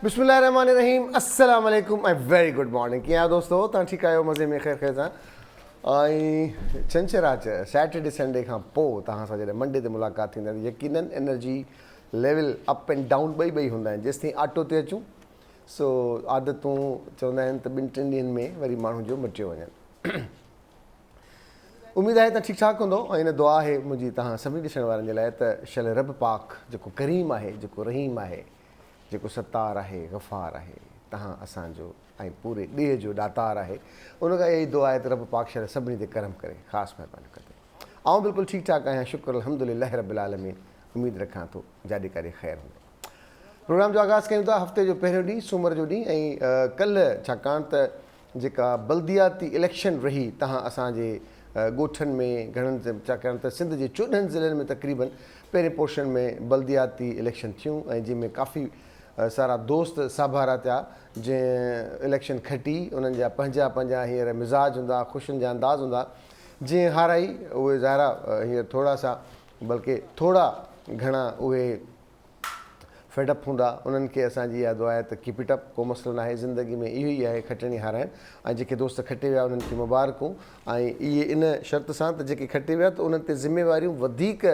بسم الله الرحمن الرحيم السلام عليڪم ۽ ويري گڊ مارننگ ڪيئن آهيو دوستو توهان ٺيڪ آهيو مزي ۾ خير خير سان ۽ ڇنڇر آچر سيٽرڊي سنڊي کان پوء توهان سان جڏهن منڊي تي ملاقات ٿيندي آهي يقينن energy level up and down ٻئي ٻئي هوندا آهن جيستائين آٽو تي اچون سو عادتون چوندا آهن ته ٻن ٽن ڏينهن ۾ وري ماڻهو جو مٽيو وڃن. اميد آهي ته ٺيڪ ٺاڪ هوندو ۽ ان دعا آهي منهنجي توهان سڀني ڏسڻ وارن جي لاء ته شل رب پاڪ جيڪو ڪريم آهي جيڪو رحيم آهي جيڪو ستار آهي غفار آهي توهان اسان جو ۽ پوري ڏيهه جو ڏاتار آهي ان کان اها ئي دعا آهي ته رب پاڪ شل سڀني تي ڪرم ڪري خاص مهرباني ڪندي آئون بلڪل ٺيڪ ٺاڪ آهيان شڪر الحمدلله رب العالمين اميد رکان ٿو جاڏي ڪاڏي خير هوندو. پروگرام جو آغاز ڪيون ٿا هفتي جو پهريون ڏينهن سومر جو ڏينهن ۽ ڪلهه ڇاڪاڻ ته جيڪا بلدياتي اليڪشن رهي تهان اسان جي ڳوٺن ۾ گهڻن ڇاڪاڻ ته سنڌ جي 14 ضلعن ۾ تقريبن پهرين پورشن ۾ بلدياتي اليڪشن ٿيون ۽ جنهن ۾ ڪافي سارا دوست ساڀارا ٿيا جنهن اليڪشن کٽي انهن جا پنهنجا پنهنجا هينئر مزاج هوندا خوشين جا انداز هوندا جنهن هارائي اهي ظاهر آ هينئر ٿورا سا بلڪه ٿورا گهڻا اهي فيڊ اپ هوندا انهن کي اسان جي اها دعا آهي ته ڪيپ it up ڪو مسئلو ناهي زندگي ۾ اهو ئي آهي کٽڻ يا هارائڻ ۽ جيڪي دوست کٽي ويا انهن کي مبارڪون ۽ اهي ان شرط سان ته جيڪي کٽي ويا ته انهن تي ذميواريون وڌيڪ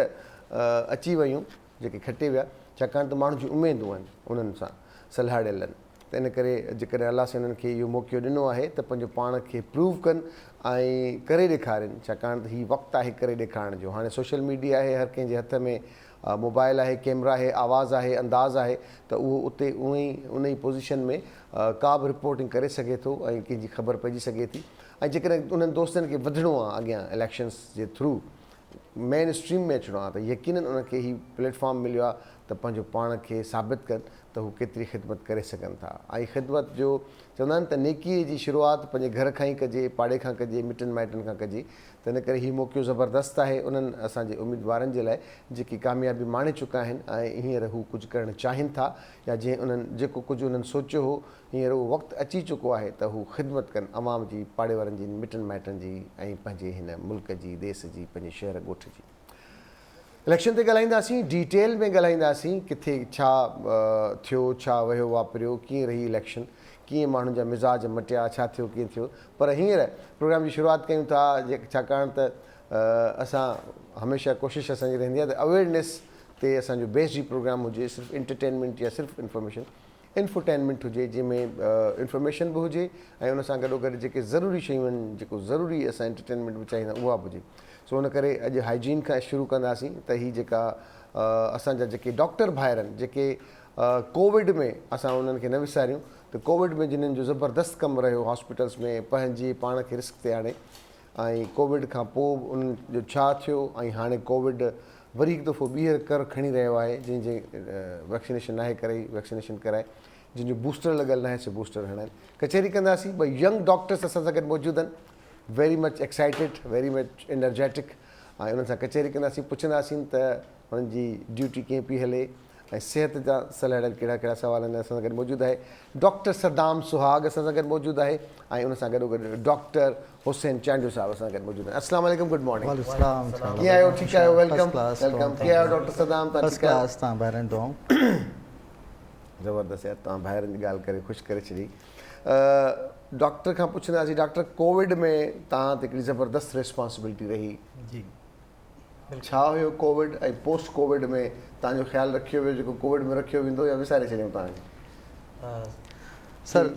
اچي ويون جيڪي کٽي ويا ڇاڪاڻ ته ماڻهن جون اميدون آهن انهن سان سلهاڙيل آهن ته ان ڪري جيڪڏهن الله سائين انهن کي اهو موقعو ڏنو آهي ته پنهنجو پاڻ کي پروو ڪن ۽ ڪري ڏيکارين ڇاڪاڻ ته هي وقت آهي ڪري ڏيکارڻ جو هاڻي سوشل ميڊيا آهي هر ڪنهن جي هٿ ۾ موبائل آهي ڪيمرا آهي آواز آهي انداز آهي ته اهو اتي اونئي ان ئي پوزيشن ۾ ڪا به رپورٽنگ ڪري سگهي ٿو ۽ ڪنهن جي خبر پئجي سگهي ٿي ۽ جيڪڏهن انهن دوستن کي وڌڻو آهي اڳيان اليڪشنس جي ٿرو مين اسٽريم ۾ اچڻو آهي ته يقينن انهن کي هي پليٽ فارم مليو آهي ته پنهنجو پاڻ کي ثابت ڪن ته هو ڪيتري خدمت ڪري سگهن ٿا ۽ خدمت جو چوندا آهن ته نيڪي جي شروعات پنهنجي گهر کان ئي ڪجي، پاڙي کان ڪجي، مٽن مائٽن کان ڪجي ته ان ڪري هي موقعو زبردست آهي انهن اسان جي اميدوارن جي لاء جيڪي ڪاميابي ماڻي چڪا آهن ۽ هينئر هو ڪجهه ڪرڻ چاهين ٿا يا جنهن انهن جيڪو ڪجهه انهن سوچيو هو هينئر اهو وقت اچي چڪو آهي ته هو خدمت ڪن عوام جي، پاڙي وارن جي، مٽن مائٽن جي ۽ پنهنجي هن ملڪ جي، ديس جي، پنهنجي شهر ڳوٺ جي. اليڪشن تي ڳالهائينداسين، ڊيٽيل ۾ ڳالهائينداسين، ڪٿي ڇا ٿيو، ڇا وهيو واپريو، ڪيئن رهي اليڪشن، ڪيئن ماڻهن جا مزاج مٽيا، ڇا ٿيو ڪيئن ٿيو، پر هينئر پروگرام جي شروعات ڪيون ٿا ڇاڪاڻ ته اسان هميشه ڪوشش اسان جي رهندي آهي ته اويئرنيس تي اسان جو بيسڊ هي پروگرام هجي، صرف انٽرٽينمينٽ يا صرف انفارميشن انفوٽينمينٽ هجي جنهن ۾ انفارميشن به هجي ۽ ان سان گڏو گڏ جيڪي ضروري شيون آهن جيڪو ضروري اسان انٽرٽينمينٽ به چاهيندا آهيون اها به هجي سو ان ڪري اڄ هائجين کان شروع ڪنداسين ته هي جيڪا اسان جا جيڪي ڊاڪٽر ڀائر آهن جيڪي ڪووڊ ۾ اسان انهن کي نه وساريون ته ڪووڊ ۾ جنهن جو زبردست ڪم رهيو هاسپيٽلس ۾ پنهنجي پاڻ کي رسڪ تي آڻي ۽ ڪووڊ کان پوء به انهن جو ڇا ٿيو ۽ هاڻي ڪووڊ وري هڪ دفعو ٻيهر ڪر کڻي رهيو آهي جنهن جي ويڪسينيشن ناهي ڪرائي ويڪسينيشن ڪرائي جن جو بوسٽر لڳل ناهي سي بوسٽر هڻائن ڪچهري ڪنداسين ٻه ينگ ڊاڪٽرس اسان سان گڏ موجود آهن very much excited very much energetic ۽ انهن سان ڪچهري ڪنداسين پڇنداسين ته انهن جي ڊيوٽي ڪيئن پئي هلي ۽ صحت جا سلهاڙيل ڪهڙا ڪهڙا سوال آهن اسان سان گڏ موجود آهي ڊاڪٽر صدام سهاڳ اسان سان گڏ موجود آهي ۽ ان سان گڏو گڏ ڊاڪٽر حسين چانڊيو صاحب اسان سان گڏ موجود آهن السلام عليڪم گڊ مارننگ وعليڪم السلام ڪيئن آهيو ٺيڪ آهيو welcome welcome ڪيئن آهيو ڊاڪٽر صدام تان ٺيڪ آهيو فرسٽ ڪلاس تان ڀائرن دعائون زبردست يار تان ڀائرن جي ڳالهه ڪري خوش ڪري ڇڏي ڊاڪٽر کان پڇنداسين ڊاڪٽر ڪووڊ ۾ تان تي هڪڙي زبردست ريسپانسبلٽي رهي جي ڇا هيو ڪووڊ ۽ پوسٽ ڪووڊ ۾ توهان جو خيال رکيو ويو جيڪو ڪووڊ ۾ رکيو ويندو يا وساري ڇڏيائون توهان کي؟ سر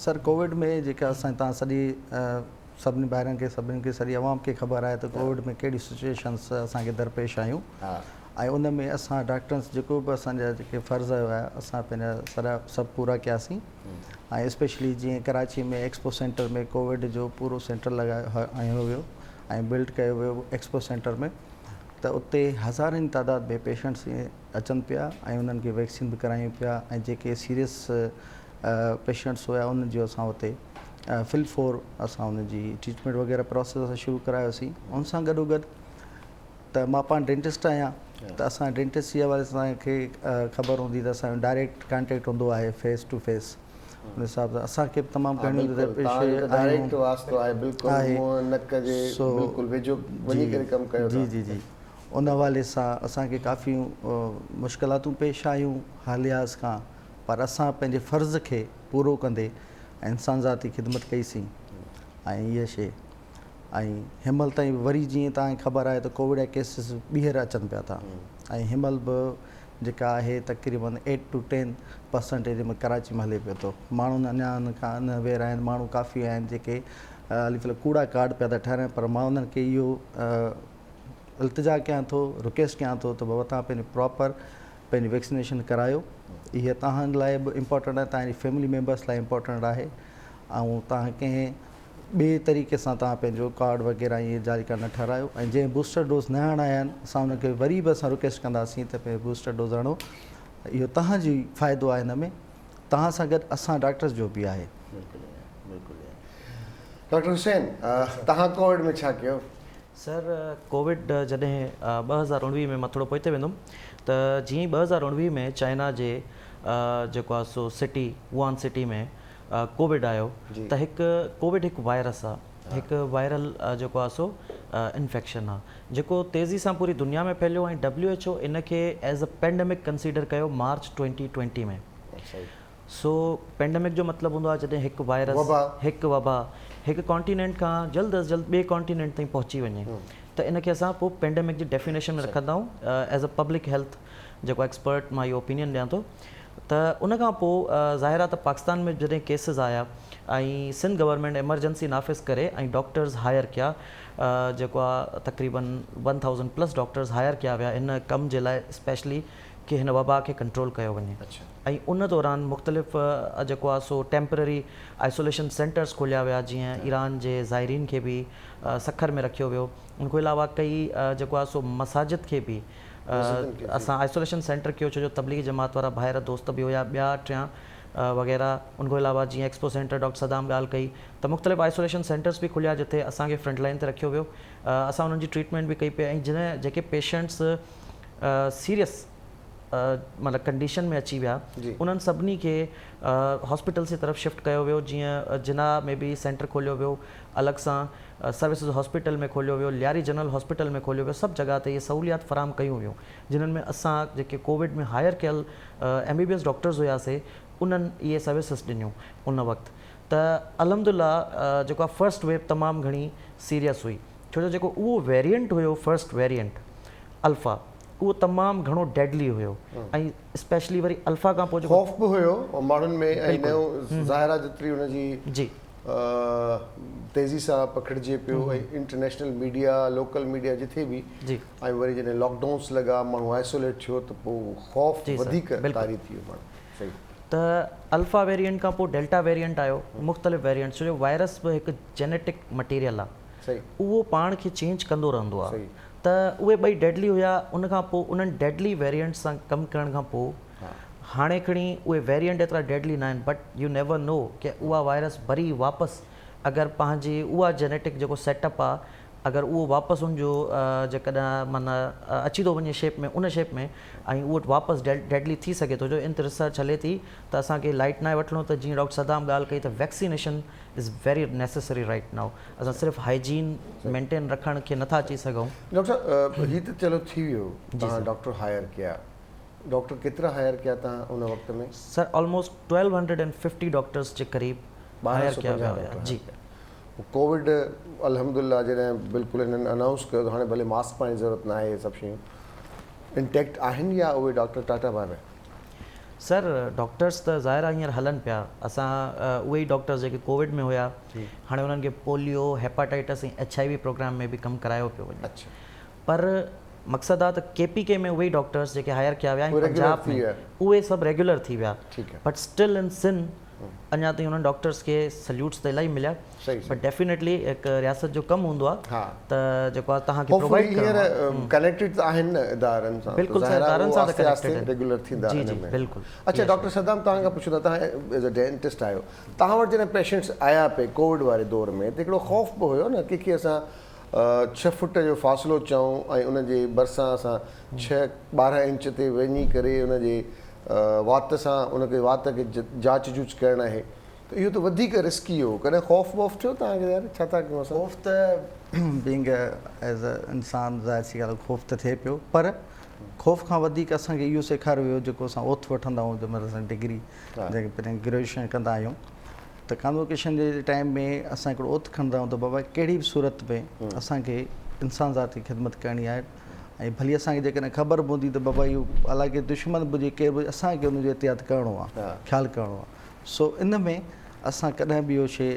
سر ڪووڊ ۾ جيڪا اسان تان سڄي سڀني ڀائرن کي سڀني کي سڄي عوام کي خبر آهي ته ڪووڊ ۾ ڪهڙي سچويشنس اسان کي درپيش آيون ۽ ان ۾ اسان ڊاڪٽرس جيڪو به اسان جا جيڪي فرض هيا اسان پنهنجا سڄا سڀ پورا ڪياسين ۽ اسپيشلي جيئن ڪراچي ۾ ايڪسپو سينٽر ۾ ڪووڊ جو پورو سينٽر لڳايو هنيو ويو ۽ بلڊ ڪيو ويو ايڪسپو سينٽر ۾ ته اتي هزارين تعداد ۾ پيشنٽس اچن پيا ۽ انهن کي ويڪسين به ڪرايون پيا ۽ جيڪي سيريس پيشنٽس هيا انهن جو اسان اتي فل فور اسان انهن جي ٽريٽمينٽ وغيره پروسيس اسان شروع ڪرايوسين ان سان گڏو گڏ ته مان پاڻ ڊينٽسٽ آهيان ته اسان ڊينٽسٽ جي حوالي سان کي خبر هوندي ته اسان جو ڊائريڪٽ ڪانٽيڪٽ هوندو آهي فيس ٽو فيس ان حساب سان اسان کي به تمام گهڻيون بلڪل توهان جو ته ڊائريڪٽ واسطو آهي بلڪل منهن نڪ جي بلڪل ويجهو وڃي ڪري ڪم ڪيو ٿا. جي جي جي ان حوالي سان اسان کي ڪافي مشڪلاتون پيش آيون هر لحاظ کان پر اسان پنهنجي فرض کي پورو ڪندي انسان ذات جي خدمت ڪئي سين ۽ اها شي ۽ هن مهل تائين وري جيئن توهان کي خبر آهي ته ڪووڊ جا ڪيسز ٻيهر اچن پيا ٿا ۽ هن مهل به جيڪا آهي تقريبن ايٽ ٽو ٽين پرسنٽيج ۾ ڪراچي ۾ هلي پيو ٿو ماڻهن اڃا ان کان ان اويئر آهن ماڻهو ڪافي آهن جيڪي علي فل ڪوڙا ڪارڊ پيا ٿا ٺهرائن پر مان انهن کي اهو التجا ڪيان ٿو رڪويسٽ ڪيان ٿو ته بابا توهان پنهنجي پراپر پنهنجي ويڪسينيشن ڪرايو اها توهان لاء به امپورٽنٽ آهي توهان جي فيملي ميمبرس لاء امپورٽنٽ آهي ۽ توهان ڪنهن ٻئي طريقي سان توهان پنهنجو ڪارڊ وغيره ائين جعلي ڪارڊ نه ٺهرايو ۽ جنهن بوسٽر ڊوز نه هڻايا آهن اسان انهن کي وري به اسان رڪويسٽ ڪنداسين ته پنهنجو بوسٽر ڊوز هڻو اهو توهان جو فائدو آهي هن ۾ توهان سان گڏ اسان ڊاڪٽرز جو به آهي. بلڪل بلڪل ڊاڪٽر حسين توهان ڪووڊ ۾ ڇا ڪيو؟ سر ڪووڊ جڏهن 2019 ۾ مان ٿورو پوئتي ويندم ته جيئن ئي 2019 ۾ چائنا جي جيڪو آهي سو سٽي ووهان سٽي ۾ ڪووڊ آيو ته هڪ ڪووڊ هڪ وائرس آهي هڪ وائرل جيڪو آهي سو انفيڪشن آهي جيڪو تيزي سان پوري دنيا ۾ ڦهليو ۽ ڊبليو ايڇ او ان کي ايز اي پينڊمڪ ڪنسيڊر ڪيو مارچ 2020 ۾ سو پينڊمڪ جو مطلب هوندو آهي جڏهن هڪ وائرس هڪ وبا هڪ ڪانٽينينٽ کان جلد از جلد ٻئي ڪانٽينينٽ تائين پهچي وڃي ته ان کي اسان پوء پينڊمڪ جي ڊيفينيشن ۾ رکندا آهيون ايز اي پبلڪ هيلٿ جيڪو ايڪسپرٽ مان اهو اوپينين ڏيان ٿو ته ان کان پوء ظاهر آهي ته پاڪستان ۾ جڏهن ڪيسز آيا ۽ سنڌ گورنمينٽ ايمرجنسي نافذ ڪري ۽ ڊاڪٽرز هائر ڪيا جيڪو آهي تقريبن one thousand plus doctors hire ڪيا ويا ان ڪم جي لاء اسپيشلي ڪي هن وبا کي ڪنٽرول ڪيو وڃي ۽ ان دوران مختلف جيڪو آهي سو ٽيمپرري آئسوليشن سينٽرز کوليا ويا جيئن ايران جي زائرين کي به سکر ۾ رکيو ويو ان کان علاوه ڪئي جيڪو آهي سو مساجد کي به اسان آئسوليشن سينٽر ڪيو ڇو جو تبليغي جماعت وارا ڀائر دوست به هيا ٻيا ٽيان وغيره ان کان علاوه جيئن ايڪسپو سينٽر ڊاڪٽر صدام ڳالهه ڪئي ته مختلف آئسوليشن سينٽرز به کليا جتي اسان کي فرنٽ لائن تي رکيو ويو اسان انهن جي ٽريٽمينٽ به ڪئي پئي ۽ جنهن جيڪي پيشنٽس سيريس مطلب ڪنڊيشن ۾ اچي ويا انهن سڀني کي هاسپيٽلس جي طرف شفٽ ڪيو ويو جيئن جناح ۾ به سينٽر کوليو ويو الڳ سان سروسز هاسپيٽل ۾ کوليو ويو لياري جنرل هاسپيٽل ۾ کوليو ويو سڀ جڳهه تي اهي سهوليات فراهم ڪيون ويون جنھن ۾ اسان جيڪي ڪووڊ ۾ هائر ڪيل M B B S doctors هياسي انهن اهي سروسز ڏنيون ان وقت ته الحمدلله جيڪو آهي فرسٽ ويو تمام گهڻي سيريس هئي ڇو جو جيڪو اهو ويرينٽ هيو فرسٽ ويرينٽ الفا اهو تمام گهڻو ڊيڊلي هيو ۽ اسپيشلي وري الفا کان پوء جيڪو خوف به هيو ماڻهن ۾ ۽ نيو ظاهر آهي جيتري ان جي جي تيزي سان پکڙجي پيو ۽ انٽرنيشنل ميڊيا لوڪل ميڊيا جٿي به جي ۽ وري جڏهن لاڪ ڊائونس لڳا ماڻهو آئسوليٽ ٿيو ته پوء خوف جي سر وڌيڪ بلڪل طاري ٿي ويو ماڻهو صحيح. ته الفا ويرينٽ کان پوء ڊيلٽا ويرينٽ آيو مختلف ويرينٽس ڇو جو وائرس به هڪ جينيٽڪ مٽيريل آهي صحيح اهو پاڻ کي چينج ڪندو رهندو آهي صحيح. ته اهي ٻئي ڊيڊلي هيا ان کان پوء انهن ڊيڊلي ويرينٽس سان ڪم ڪرڻ کان پوء هاڻي کڻي اهي ويرينٽ ايترا ڊيڊلي ناهن بٽ you never نو ڪي اها وائرس وري واپس اگر پنهنجي اها جينيٽڪ جيڪو سيٽ اپ آ اگر اهو واپس ان جو جيڪڏهن معنيٰ اچي ٿو وڃي شيپ ۾ ان شيپ ۾ ۽ اهو واپس ڊيڊلي ٿي سگهي ٿو جو ان تي ريسرچ هلي ٿي ته اسان کي لائٽ ناهي وٺڻو ته جيئن ڊاڪٽر صدام ڳالهه ڪئي ته vaccination is very necessary right now اسان صرف هائيجين مينٽين رکڻ کي نٿا چئي سگهون. ڊاڪٽر صاحب هي ته چلو ٿي ويو جي توهان سر. ڊاڪٽر هائر ڪيا ڊاڪٽر ڪيترا هائر ڪيا توهان ان وقت ۾؟ سر آلموسٽ 1250 ڊاڪٽرس جي قريب هائر ڪيا 1250 ويا هيا ڊاڪٽر جي. هائر ڪيا پوء ڪووڊ الحمدلله جڏهن بلڪل هنن انائونس ڪيو ته هاڻي ڀلي ماسڪ پائڻ جي ضرورت ناهي اهي سڀ شيون انٽيڪٽ آهن يا اهي doctor tata bye bye? Sir doctors ته ظاهر آهي هينئر هلن پيا اسان اهي ئي ڊاڪٽرس جيڪي ڪووڊ ۾ هيا هاڻي انهن کي polio hepatitis ۽ H I V programme ۾ به ڪم ڪرايو پيو وڃي پر مقصد آهي ته ڪي پي ڪي ۾ اهي ئي ڊاڪٽرس جيڪي هائر ڪيا ويا ۽ پنجاب ۾ اهي سڀ ريگيولر ٿي ويا بٽ اسٽل ان سن اڃا تائين انهن ڊاڪٽرس کي سليوٽس ته الاهي مليا بٽ ڊيفينيٽلي هڪ رياست جو ڪم هوندو آهي ته جيڪو آهي توهان کي پرووائيڊ ڪرڻو آهي. ڪنيڪٽيڊ ته آهن نه ادارن سان بلڪل سر ادارن سان ته ڪنيڪٽيڊ آهن ريگيولر ٿيندا جي جي بلڪل. اڇا ڊاڪٽر صدام توهان کان پڇون ٿا توهان ايز ا ڊينٽسٽ آهيو توهان وٽ جڏهن پيشنٽس آيا پئي ڪووڊ واري دور ۾ ته هڪڙو خوف به هيو نه ڪنهن کي اسان ڇهه فٽ جو فاصلو چئون ۽ ان جي ڀرسان اسان ڇهه 12 انچ تي وڃي ڪري ان جي وات سان ان کي وات کي جاچ جوچ ڪرڻ آهي ته اهو ته وڌيڪ رسڪي هو ڪڏهن خوف بوف ٿيو توهان کي يار ڇا ٿا ڪيون اسان. خوف ته بينگ ايز ا انسان ظاهر سي ڳالهه خوف ته ٿئي پيو پر خوف کان وڌيڪ اسان کي اهو سيکاريو ويو جيڪو اسان اوٿ وٺندا آهيون جنهن مهل اسان ڊگري جنهن کي پهرين گريجوئيشن ڪندا آهيون ته ڪانووڪيشن جي ٽائيم ۾ اسان هڪڙو اوٿ کڻندا آهيون ته بابا ڪهڙي به صورت ۾ اسان کي انسان ذات جي خدمت ڪرڻي آهي ۽ ڀلي اسان کي جيڪڏهن خبر به هوندي ته بابا اهو حالانڪه دشمن به هجي ڪير به هجي اسان کي ان جو احتياط ڪرڻو آهي خيال ڪرڻو آهي سو ان ۾ اسان ڪڏهن به اهو شيء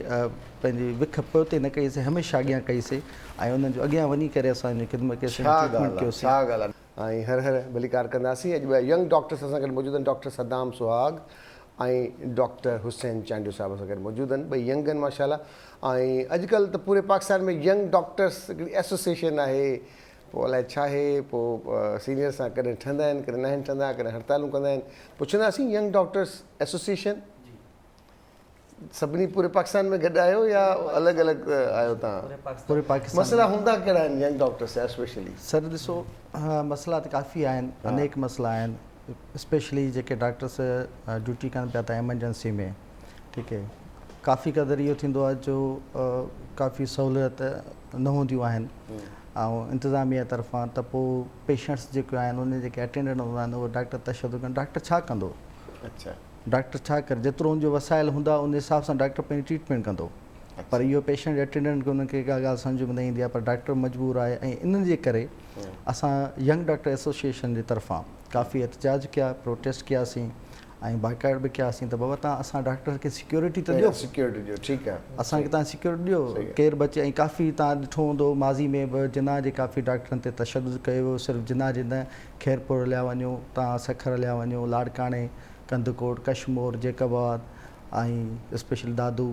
پنهنجي وک پوئتي نه ڪئي سي هميشه اڳيان ڪئي سي ۽ انهن جو اڳيان وڃي ڪري اسان ان جي خدمت ڪئي سي ڇا ٽريٽمينٽ ڳالهه آ ڪيوسين. ڇا ڳالهه آ. ۽ هر هر ڀليڪار ڪنداسين. اڄ ٻه ينگ ڊاڪٽرس اسان گڏ موجود آهن ڊاڪٽر صدام سهاڳ ۽ ڊاڪٽر حسين چانڊيو صاحب اسان گڏ موجود آهن ٻئي ينگ آهن ماشاء الله ۽ اڄڪلهه ته پوري پاڪستان ۾ ينگ ڊاڪٽرس هڪڙي ايسوسيئيشن آهي پوء الائي ڇا آهي پوء سينيئر سان ڪڏهن ٺهندا آهن ڪڏهن ناهن ٺهندا ڪڏهن هڙتالون ڪندا آهن پڇنداسين ينگ ڊاڪٽرس ايسوسيئيشن سڀني پوري پاڪستان ۾ گڏ آهيو يا الڳ الڳ آهيو توهان؟ پوري پاڪستان مسئلا هوندا ڪهڙا آهن ينگ ڊاڪٽرس جا اسپيشلي؟ سر ڏسو مسئلا ته ڪافي آهن انيڪ مسئلا آهن اسپيشلي جيڪي ڊاڪٽرس ڊيوٽي ڪن پيا ٿا ايمرجنسي ۾ ٺيڪ هي ڪافي قدر اهو ٿيندو آهي جو ڪافي سهولت نه هونديون آهن ۽ انتظاميه طرفان ته پوء پيشنٽس جيڪي آهن انهن جيڪي اٽينڊنٽ هوندا آهن اهي ڊاڪٽر تشدد ڪن ڊاڪٽر ڇا ڪندو اڇا ڊاڪٽر ڇا ڪري جيترو ان جو وسائل هوندا ان حساب سان ڊاڪٽر پنهنجي ٽريٽمينٽ ڪندو پر اهو پيشنٽ اٽينڊنٽ کي انهن کي ڪا ڳالهه سمجهه ۾ نه ايندي آهي پر ڊاڪٽر مجبور آهي ۽ انهن جي ڪري اسان ينگ ڊاڪٽر ايسوسيئيشن جي طرفان ڪافي احتجاج ڪيا پروٽيسٽ ڪياسين ۽ بائيڪاٽ به ڪياسين ته بابا تان اسان ڊاڪٽر کي سيڪيورٽي ته ڏيو سيڪيورٽي ڏيو ٺيڪ آهي اسان کي تان سيڪيورٽي ڏيو ڪير بچي ۽ ڪافي تان ڏٺو هوندو ماضي ۾ به جناح جي ڪافي ڊاڪٽرن تي تشدد ڪيو ويو صرف جناح جي نه خيرپور هليا وڃو تان سکر هليا وڃو لاڙڪاڻي ڪنڌڪوٽ، ڪشمور، جيڪب آباد ۽ اسپيشل دادو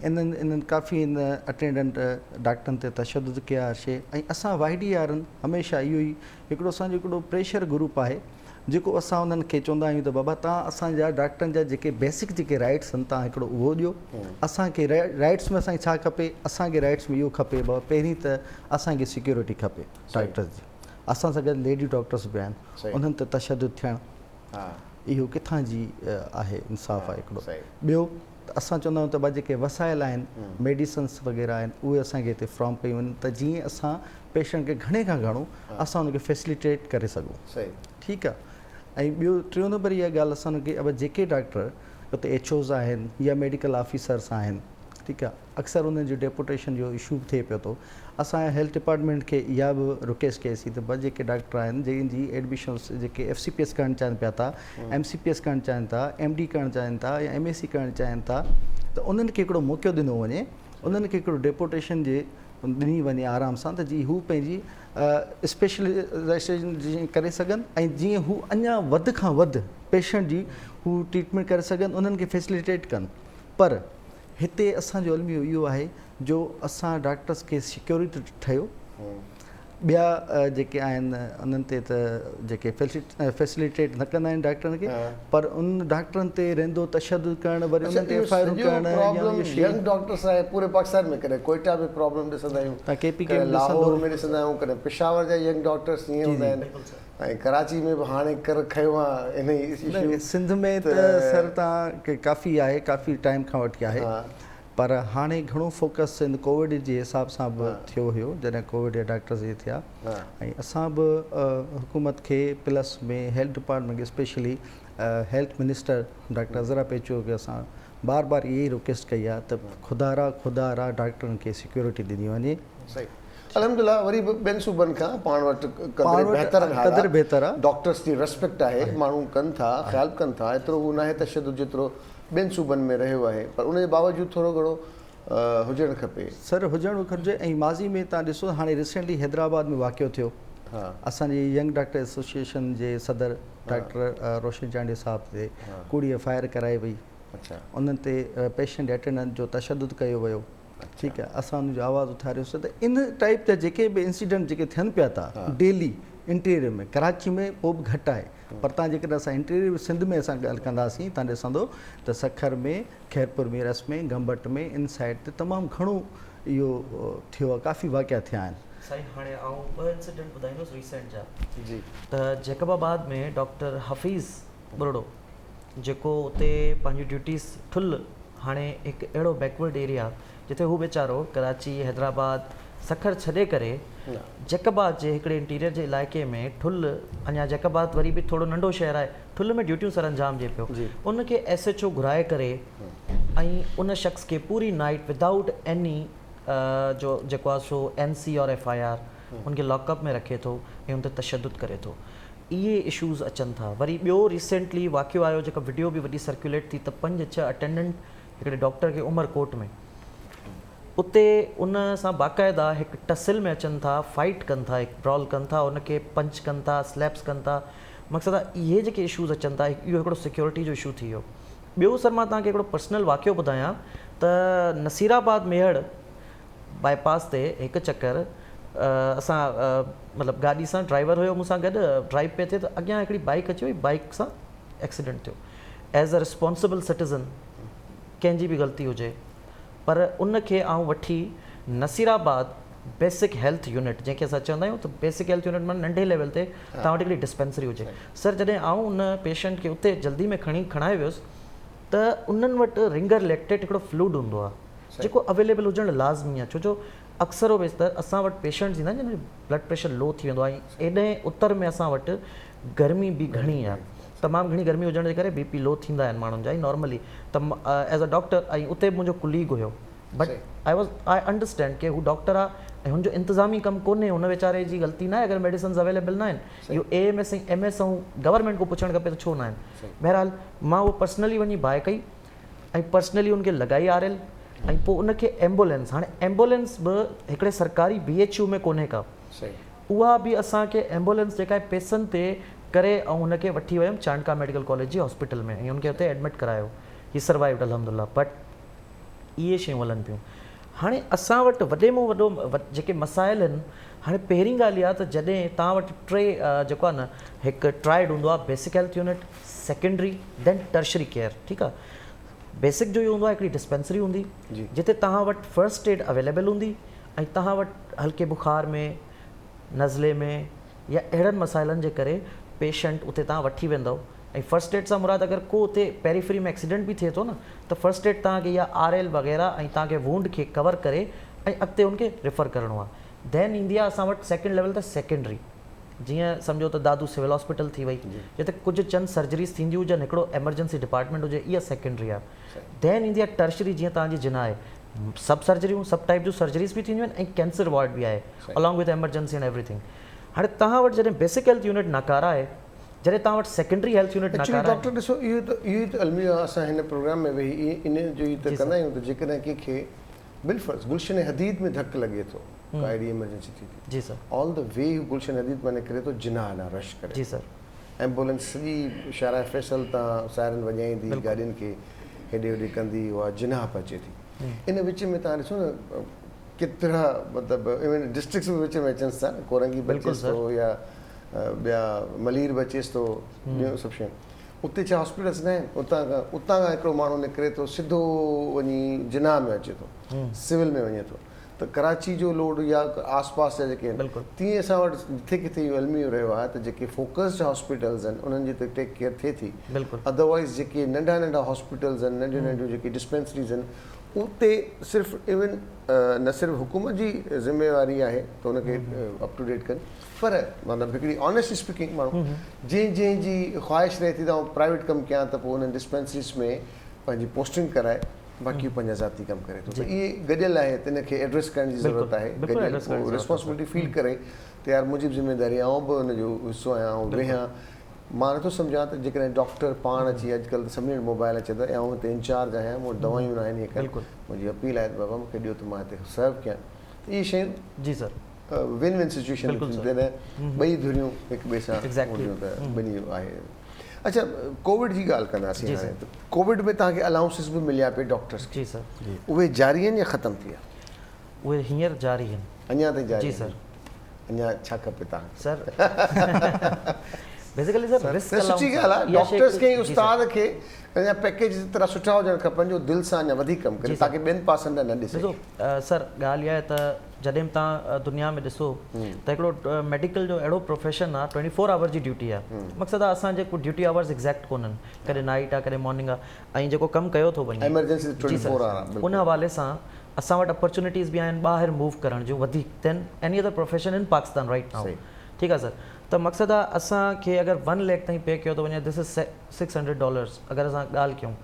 انهن انهن ڪافي ان اٽينڊنٽ ڊاڪٽرن تي تشدد ڪيا شي ۽ اسان وائي ڊي آرن هميشه اهو ئي هڪڙو اسان جو هڪڙو پريشر گروپ آهي جيڪو اسان انهن کي چوندا آهيون ته بابا تان اسان جا ڊاڪٽرن جا جيڪي بيسڪ جيڪي رائٽس آهن تان هڪڙو اهو ڏيو اسان کي رائٽس ۾ اسان کي ڇا کپي اسان کي رائٽس ۾ اهو کپي بابا پهرين ته اسان کي سيڪيورٽي کپي ڊاڪٽرس جي اسان سان گڏ ليڊي ڊاڪٽرس به آهن انهن تي تشدد ٿيڻ اهو ڪٿان جي آهي انصاف آهي هڪڙو ٻيو ته اسان چوندا آهيون ته ڀا جيڪي وسائل آهن ميڊيسنس وغيره آهن اهي اسان کي هتي فراهم ڪيون وڃن ته جيئن اسان پيشنٽ کي گهڻي کان گهڻو اسان ان کي فيسليٽيٽ ڪري سگهون ٺيڪ آهي ۽ ٻيو ٽيون نمبر اها ڳالهه اسان کي ابا جيڪي ڊاڪٽر اتي ايڇ اوز آهن يا ميڊيڪل آفيسرس آهن ٺيڪ آهي اڪثر انهن جو ڊيپوٽيشن جو اشو به ٿئي پيو ٿو اسان هيلٿ ڊپارٽمينٽ کي اها به رڪويسٽ ڪئي سين ته بس جيڪي ڊاڪٽر آهن جن جي ايڊميشنس جيڪي ايف سي پي ايس ڪرڻ چاهين پيا ٿا ايم سي پي ايس ڪرڻ چاهين ٿا ايم ڊي ڪرڻ چاهين ٿا يا ايم اي سي ڪرڻ چاهين ٿا ته انهن کي هڪڙو موقعو ڏنو وڃي انهن کي هڪڙو ڊيپوٽيشن جي ڏني وڃي آرام سان ته جي هو پنهنجي اسپيشلائيزيشن جيئن ڪري سگهن ۽ جيئن هو اڃا وڌ کان وڌ پيشنٽ جي هو ٽريٽمينٽ ڪري سگهن انهن کي فيسليٽيٽ ڪن پر هتي اسان جو الميو اهو آهي جو اسان ڊاڪٽرس کي سيڪيورٽي ٺهيو ٻيا جيڪي آهن انهن تي ته جيڪي فيسليٽيٽ نه ڪندا آهن ڊاڪٽرن کي پر ان ڊاڪٽرن تي رهندو تشدد ڪرڻ وري انهن تي ايف I آرون ڪرڻ يا اهو شي ينگ ڊاڪٽرس آهي پوري پاڪستان ۾ ڪڏهن ڪوئيٽا ۾ پرابلم ڏسندا آهيون تان ڪي پي ڪي ۾ لاهور ۾ ڏسندا آهيون ڪڏهن پشاور جا ينگ ڊاڪٽرس ائين هوندا آهن ۽ ڪراچي ۾ به هاڻي ڪر کنيو آ انهي اشو سنڌ ۾ ته سر تان ڪافي آهي ڪافي ٽائيم کان وٺي آهي پر هاڻي گهڻو فوڪس ان ڪووڊ جي حساب سان به ٿيو هيو جڏهن ڪووڊ جا ڊاڪٽرز اهي ٿيا ۽ اسان به حڪومت کي پلس ۾ هيلٿ ڊپارٽمينٽ کي specially health minister doctor Azra Pechuho کي اسان بار بار اهي ئي رڪويسٽ ڪئي آهي ته خدارا خدارا ڊاڪٽرن کي سيڪيورٽي ڏني وڃي. صحيح الحمدلله وري به ٻين صوبن کان پاڻ وٽ قدري بهتر حال آ ڊاڪٽرس جي ريسپيڪٽ آهي ماڻهو ڪن ٿا خيال به ڪن ٿا ايترو هو ناهي تشدد جيترو ٻين صوبن ۾ رهيو آهي پر ان جي باوجود ٿورو گهڻو هجڻ کپي. سر هجڻ به گهرجي ۽ ماضي ۾ تان ڏسو هاڻي ريسينٽلي حيدرآباد ۾ واقعو ٿيو اسان جي ينگ ڊاڪٽر ايسوسيئيشن جي صدر ڊاڪٽر روشن چانڊيو صاحب تي ڪوڙي ايف I R ڪرائي وئي انهن تي پيشنٽ اٽينڊنٽ جو تشدد ڪيو ويو ٺيڪ آهي اسان ان جو آواز اٿاريوسين ته ان ٽائيپ جا جيڪي به انسيڊنٽ جيڪي ٿين پيا ٿا ڊيلي انٽيريئر ۾ ڪراچي ۾ پوء به گهٽ آهي پر تان جيڪڏهن اسان انٽيريئر سنڌ ۾ اسان ڳالهه ڪنداسين تان ڏسندو ته سکر ۾ خيرپور ميرس ۾ گمبٽ ۾ ان سائيڊ تي تمام گهڻو اهو ٿيو آهي ڪافي واقعا ٿيا آهن. سائين هاڻي آئون ٻه انسيڊنٽ ٻڌائيندس ريسينٽ جا ته جيڪب آباد ۾ ڊاڪٽر حفيظ ٻرڙو جيڪو اتي پنهنجون ڊيوٽيز ٺل هاڻي هڪ اهڙو بيڪورڊ ايريا جتي هو ويچارو ڪراچي، حيدرآباد سکر ڇڏي ڪري جيڪب آباد جي هڪڙي انٽيريئر جي علائقي ۾ ٺل اڃا جيڪب آباد وري به ٿورو ننڍو شهر آهي ٺل ۾ ڊيوٽيون سر انجام ڏئي پيو ان کي ايس ايڇ او گهرائي ڪري ۽ ان شخص کي پوري نائيٽ ودائوٽ ايني جو جيڪو آهي سو N C or F I R ان کي لاڪ اپ ۾ رکي ٿو ۽ ان تي تشدد ڪري ٿو اهي اشوز اچن ٿا وري ٻيو ريسينٽلي واقعو آيو جيڪا وڊيو به وڏي سرڪيوليٽ ٿي ته پنج ڇهه اٽينڊنٽ هڪڙي ڊاڪٽر کي عمر ڪوٽ ۾ اتي ان سان باقاعده هڪ ٽسل ۾ اچن ٿا فائيٽ ڪن ٿا هڪ برال ڪن ٿا ان کي پنچ ڪن ٿا سليپس ڪن ٿا مقصد آ اهي جيڪي اشوز اچن ٿا اهو هڪڙو سيڪيورٽي جو اشو ٿي ويو ٻيو سر مان توهان کي هڪڙو پرسنل واقعو ٻڌايان ته نصير آباد ميهڙ باء پاس تي هڪ چڪر اسان مطلب گاڏي سان ڊرائيور هيو مون سان گڏ ڊرائيو پئي ٿئي ته اڳيان هڪڙي بائيڪ اچي وئي بائيڪ سان ايڪسيڊنٽ ٿيو ايز ا ريسپانسبل سٽيزن ڪنهن جي به غلطي هجي پر ان کي آئون وٺي نصير آباد بيسڪ هيلٿ يونٽ جنهن کي اسان چوندا آهيون ته بيسڪ هيلٿ يونٽ معنيٰ ننڍي ليول تي توهان وٽ هڪڙي ڊسپينسري هجي سر جڏهن آئون ان پيشنٽ کي اتي جلدي ۾ کڻي کڻائي ويس ته انهن وٽ رنگر ليڪٽيٽ هڪڙو فلوڊ هوندو آهي جيڪو اويليبل هجڻ لازمي آهي ڇو جو اڪثر و بيشتر اسان وٽ پيشنٽس ايندا آهن جن جو بلڊ پريشر لو ٿي ويندو آهي ۽ ايڏهن اتر ۾ اسان وٽ گرمي به گهڻي آهي تمام گهڻي گرمي هجڻ جي ڪري بي پي لو ٿيندا آهن ماڻهن جا ۽ نارملي ته ايز ا ڊاڪٽر ۽ اتي به منهنجو colleague have but I was I understand ڪي هو ڊاڪٽر آهي ۽ هن جو انتظامي ڪم ڪونهي هن ويچاري جي غلطي ناهي اگر ميڊيسنز اويليبل ناهن اهو A M S ۽ M S ۽ government کان پڇڻ کپي ته ڇو ناهن بهرحال مان اهو پرسنلي وڃي باء ڪئي ۽ پرسنلي ان کي لڳائي آر ايل ۽ پوء ان کي ايمبولينس هاڻي ايمبولينس به هڪڙي سرڪاري بي ايڇ يو ۾ ڪونهي ڪا اها به اسان کي ايمبولينس جيڪا آهي پيسن تي ڪري ۽ هن کي وٺي ويم چانڊڪا ميڊيڪل ڪاليج جي هاسپيٽل ۾ ۽ ان کي اتي ايڊمٽ ڪرايو هي سروائيوڊ الحمدلله بٽ اهي شيون هلن پيون هاڻي اسان وٽ وڏي ۾ وڏو جيڪي مسائل آهن هاڻي پهرين ڳالهه اها ته جڏهن توهان وٽ ٽي جيڪو آهي نه هڪ ٽرائڊ هوندو آهي basic health unit secondary then tertiary care ٺيڪ آهي بيسڪ جو اهو هوندو آهي هڪڙي ڊسپينسري هوندي جتي توهان وٽ فرسٽ ايڊ اويليبل هوندي ۽ توهان وٽ هلڪي بخار ۾ نزلي ۾ يا اهڙن مسائلن جي ڪري پيشنٽ اتي توهان وٺي ويندؤ ۽ فرسٽ ايڊ سان مراد اگر ڪو اتي پيريفري ۾ ايڪسيڊنٽ به ٿئي ٿو نه ته فرسٽ ايڊ توهان کي اها آر ايل وغيره ۽ توهان کي وونڊ کي ڪور ڪري ۽ اڳتي ان کي ريفر ڪرڻو آهي دين ايندي آهي اسان وٽ سيڪنڊ ليول تي سيڪنڊري جيئن سمجهو ته دادو سول هاسپيٽل ٿي وئي جتي ڪجهه چند سرجريز ٿينديون هجن هڪڙو ايمرجنسي ڊپارٽمينٽ هجي اها سيڪنڊري آهي دين ايندي آهي ٽرشري جيئن توهان جي جناح آهي سڀ سرجريون سڀ ٽائپ جون سرجريز به ٿينديون آهن ۽ ڪينسر وارڊ به آهي along with emergency and everything هاڻي توهان وٽ جڏهن بيسڪ هيلٿ يونٽ ناڪاره آهي جڏهن توهان وٽ سيڪنڊري هيلٿ يونٽ ايڪچولي ناڪاره آهي. ڊاڪٽر ڏسو اهو ته اهو ئي ته الميو آهي اسان هن پروگرام ۾ ويهي ان جو ئي ته ڪندا آهيون ته جيڪڏهن ڪنهن کي بالفرض گلشن حديد ۾ ڌڪ لڳي ٿو ڪا اهڙي ايمرجنسي ٿي ٿي جي سر آل the V هو گلشن حديد مان نڪري ٿو جناح ڏانهن رش ڪري جي سر ايمبولينس سڄي شارع فيصل تان سائرن وڄائيندي گاڏين کي هيڏي هوڏي ڪندي اها جناح پهچي ٿي ان وچ ۾ توهان ڏسو نه ڪيترا مطلب ايون ڊسٽرڪٽس به وچ ۾ اچنس ٿا نه ڪورنگي به اچيس ٿو يا ٻيا ملير به اچيس ٿو ٻيون سڀ شيون اتي ڇا هاسپيٽلس نه آهن اتان کان اتان کان هڪڙو ماڻهو نڪري ٿو سڌو وڃي جناح ۾ اچي ٿو سول ۾ وڃي ٿو ته ڪراچي جو لوڊ يا آس پاس جا جيڪي آهن تيئن اسان وٽ جٿي ڪٿي اهو الميو رهيو آهي ته جيڪي فوڪسڊ هاسپيٽلز آهن انهن جي ته ٽيڪ ڪيئر ٿئي ٿي ادروائز جيڪي ننڍا ننڍا هاسپيٽلز آهن ننڍيون ننڍيون جيڪي ڊسپينسريز آهن اتي صرف ايون نه صرف حڪومت جي ذميواري آهي ته ان کي اپ ٽو ڊيٽ ڪن پر مطلب هڪڙي آنيسٽ اسپيڪنگ ماڻهو جنهن جنهن جي خواهش رهي ٿي ته آئون پرائيويٽ ڪم ڪيان ته پوء انهن ڊسپينسريز ۾ پنهنجي پوسٽنگ ڪرائي باقي هو پنهنجا ذاتي ڪم ڪري ٿو ته اهي گڏيل آهي ته ان کي ايڊريس ڪرڻ جي ضرورت آهي گڏيل پوء ريسپانسبلٽي فيل ڪري ته يار منهنجي به ذميواري آئون به ان جو حصو آهيان آئون ويهان مان نٿو سمجهان ته جيڪڏهن ڊاڪٽر پاڻ اچي اڄڪلهه ته سڀني وٽ موبائل اچي ته آئون هتي انچارج آهيان مون وٽ دوايون ناهن هي ڪر منهنجي اپيل آهي ته بابا مون کي ڏيو ته مان هتي سرو ڪيان ته اهي شيون جي سر ون ون سچويشن ٿيندي نه ٻئي ڌريون هڪ ٻئي سان هونديون ته ٻنهي جو آهي اڇا ڪووڊ جي ڳالهه ڪنداسين هاڻي ته ڪووڊ ۾ توهان کي الائونسز به مليا پئي ڊاڪٽرس کي جي سر اهي جاري آهن يا ختم ٿي ويا؟ اهي هينئر جاري آهن. اڃا تائين جاري جي سر. اڃا ڇا کپي توهان کي؟ سر بيسيڪلي سر رسڪ الائونس سٺي ڳالهه آهي ڊاڪٽرس کي ۽ استاد کي اڃا پيڪيج ايترا سٺا هجڻ کپن جو دل سان اڃا وڌيڪ ڪم ڪري تاڪي ٻين پاسن ڏانهن نه ڏسي. ڏسو سر ڳالهه اها آهي ته جڏهن به توهان دنيا ۾ ڏسو ته هڪڙو ميڊيڪل جو اهڙو پروفيشن آهي ٽوئنٽي فور آور جي ڊيوٽي آهي مقصد آهي اسان جي ڪو ڊيوٽي آورز ايگزيڪٽ ڪونهن ڪڏهن نائيٽ آهي ڪڏهن مارننگ آهي ۽ جيڪو ڪم ڪيو ٿو وڃي ايمرجنسي ٽوئنٽي فور آور ان حوالي سان اسان وٽ اپرچونيٽيز به آهن ٻاهر موو ڪرڻ جون وڌيڪ than any other profession in Pakistan right now ٺيڪ آهي سر ته مقصد آهي اسان کي اگر ون ليک تائين پي ڪيو ٿو وڃي دس از سڪس هنڊريڊ ڊالرز اگر اسان ڳالهه ڪيون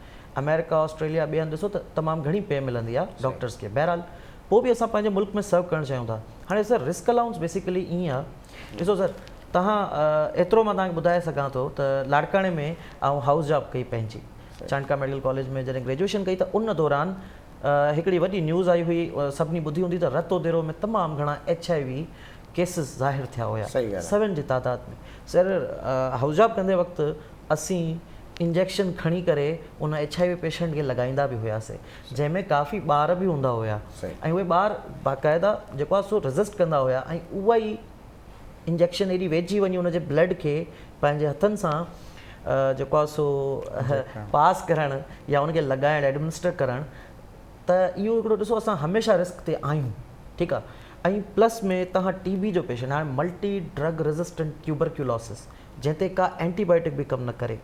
آمريڪا آسٽريليا ٻئي هنڌ ڏسو ته تمام گهڻي پي ملندي آهي ڊاڪٽرز کي بهرحال پوء به اسان پنهنجي ملڪ ۾ سرو ڪرڻ چاهيون ٿا. هاڻي سر رسڪ الائونس بيسيڪلي ائين آ ڏسو سر توهان ايترو مان توهان کي ٻڌائي سگهان ٿو ته لاڙڪاڻي ۾ آئون هائوس جاب ڪئي پنهنجي چانڊڪا ميڊيڪل ڪاليج ۾ جڏهن گريجوئيشن ڪئي ته ان دوران هڪڙي وڏي نيوز آئي هئي سڀني ٻڌي هوندي ته رتو ديرو ۾ تمام گهڻا ايڇ I V cases ظاهر ٿيا هيا سون جي تعداد ۾ سر هائوس جاب ڪندي وقت اسين انجيڪشن کڻي ڪري ان ايڇ I V patient کي لڳائيندا به هياسي جنهن ۾ ڪافي ٻار به هوندا هيا ۽ اهي ٻار باقاعده جيڪو آهي سو ريزسٽ ڪندا هيا ۽ اها ئي انجيڪشن ايڏي ويجهي وڃي ان جي بلڊ کي پنهنجي هٿن سان جيڪو آهي سو پاس ڪرڻ يا ان کي لڳائڻ ايڊمنسٽر ڪرڻ ته اهو هڪڙو ڏسو اسان هميشه رسڪ تي آهيون ٺيڪ آهي ۽ پلس ۾ توهان ٽي بي جو پيشنٽ هاڻي ملٽي ڊرگ ريزسٽنٽ ٽيوبرڪيولوسس جنهن تي ڪا اينٽي بايوٽڪ به ڪم نه ڪري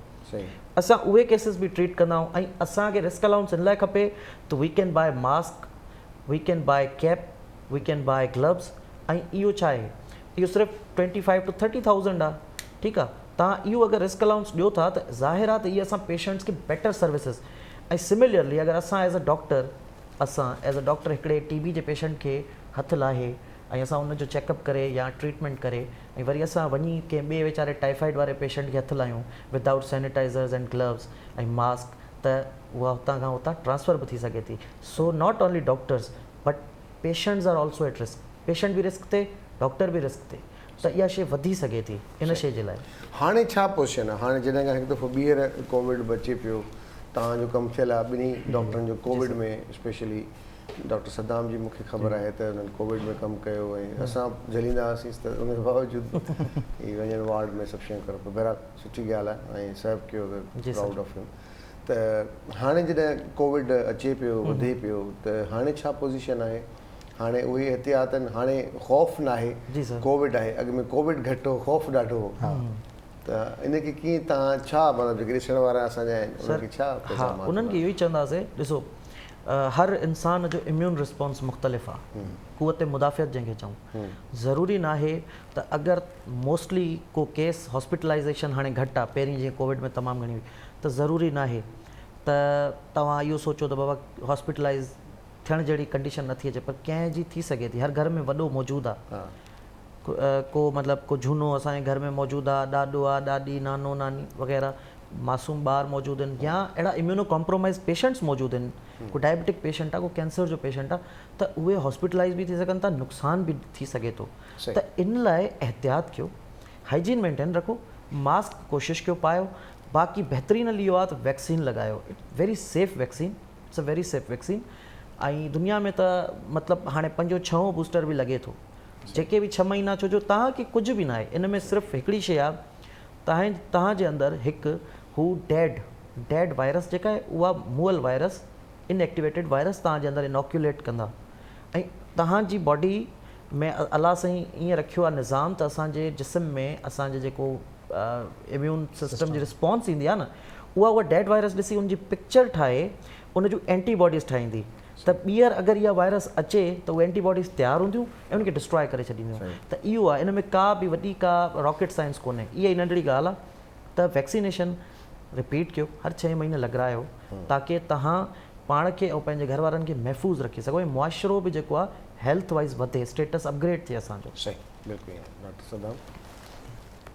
اسان اهي ڪيسز به ٽريٽ ڪندا آهيون ۽ اسان کي رسڪ الائونس ان لاء کپي ته we can buy mask we can buy cap we can buy gloves ۽ اهو ڇا آهي اهو صرف twenty five to thirty thousand آهي ٺيڪ آهي توهان اهو اگر رسڪ الائونس ڏيو ٿا ته ظاهر آهي ته اهي اسان پيشنٽس کي بيٽر سروسز ۽ سميلرلي اگر اسان ايز اي ڊاڪٽر اسان ايز اي ڊاڪٽر هڪڙي ٽي بي جي پيشنٽ کي هٿ لاهي ۽ اسان ان جو چيڪ اپ ڪري يا ٽريٽمينٽ ڪري ۽ وري اسان وڃي ڪنهن ٻئي ويچاري ٽائيفائيڊ واري پيشنٽ کي هٿ لايون without sanitizers and gloves ۽ mask ته اها هتان کان اتان ٽرانسفر به ٿي سگهي ٿي so not only doctors but patients are also at risk patient به رسڪ تي ڊاڪٽر به رسڪ تي ته اها شي وڌي سگهي ٿي ان شي جي لاء. هاڻي ڇا پوزيشن آهي هاڻي جڏهن کان هڪ دفعو ٻيهر ڪووڊ به اچي پيو توهان جو ڪم ٿيل آهي ٻنهي ڊاڪٽرن جو ڪووڊ ۾ اسپيشلي ڊاڪٽر صدام جي مون کي خبر آهي ته انهن ڪووڊ ۾ ڪم ڪيو ۽ اسان جهليندا هئاسين ته ان جي باوجود هي وڃن وارڊ ۾ سڀ شيون ڪرن پر بهرحال سٺي ڳالهه آهي ۽ سرو ڪيو ته پرائوڊ آف هيم ته هاڻي جڏهن ڪووڊ اچي پيو وڌي پيو ته هاڻي ڇا پوزيشن آهي هاڻي اهي احتياط آهن هاڻي خوف ناهي ڪووڊ آهي اڳ ۾ ڪووڊ گهٽ هو خوف ڏاڍو هو ته ان کي ڪيئن توهان ڇا مطلب جيڪي ڏسڻ وارا اسان جا آهن انهن کي ڇا پيغام ها انهن کي اهو ئي چونداسين ڏسو هر انسان جو اميون رسپانس مختلف آ قوت مدافعت جنهن کي چئون ضروري ناهي ته اگر موسٽلي ڪو ڪيس هاسپيٽلائيزيشن هاڻي گهٽ آ پهرين جيئن ڪووڊ ۾ تمام گهڻي هئي ته ضروري ناهي ته توهان اهو سوچو ته بابا هاسپيٽلائيز ٿيڻ جهڙي ڪنڊيشن نٿي اچي پر ڪنهن جي ٿي سگهي ٿي هر گهر ۾ وڏو موجود آ ڪو مطلب ڪو جهونو اسان جي گهر ۾ موجود آ، ڏاڏو آ، ڏاڏي، نانو، ناني وغيره معصوم ٻار موجود آهن يا اهڙا اميونو ڪمپرومائز پيشنٽس موجود آهن، ڪو ڊائبيٽڪ پيشنٽ آ، ڪو ڪينسر جو پيشنٽ آ ته اهي هاسپيٽلائز به ٿي سگهن ٿا نقصان به ٿي سگهي ٿو ته ان لاء احتياط ڪيو، هائيجين مينٽين رکو، ماسڪ ڪوشش ڪيو پايو، باقي بهترين حل اهو آ ته ويڪسين لڳايو، very safe vaccine, it's a very safe vaccine ۽ دنيا ۾ ته مطلب هاڻي پنجون ڇهون بوسٽر به لڳي ٿو. جيڪي به ڇهه مهينا ڇو جو توهان کي ڪجهه به ناهي ان ۾ صرف هڪڙي شيء آهي تهان توهان جي اندر هڪ هو ڊيڊ ڊيڊ وائرس جيڪا آهي اها مئل وائرس ان ايڪٽيويٽيڊ وائرس توهان جي اندر انوڪيوليٽ ڪندا ۽ توهان جي باڊي ۾ الله سائين ائين رکيو آهي نظام ته اسان جي جسم ۾ اسان جي جيڪو اميون سسٽم جي رسپانس ايندي آهي نه اها اها ڊيڊ وائرس ڏسي ان جي پڪچر ٺاهي ان جون اينٽي باڊيز ٺاهيندي ته ٻيهر اگر اها وائرس اچي ته اهي اينٽي باڊيز تيار هونديون ۽ ان کي ڊسٽرائي ڪري ڇڏينديون ته اهو آهي ان ۾ ڪا به وڏي ڪا راڪيٽ سائنس ڪونهي اها ئي ننڍڙي ڳالهه آهي ته ويڪسينيشن رپيٽ ڪيو هر ڇهين مهيني لڳرايو تاڪه توهان پاڻ کي ۽ پنهنجي گهر وارن کي محفوظ رکي سگهو ۽ معاشرو به جيڪو آهي هيلٿ وائز وڌي اسٽيٽس اپگريڊ ٿئي اسان جو. صحيح بلڪل ائين ڊاڪٽر صدام.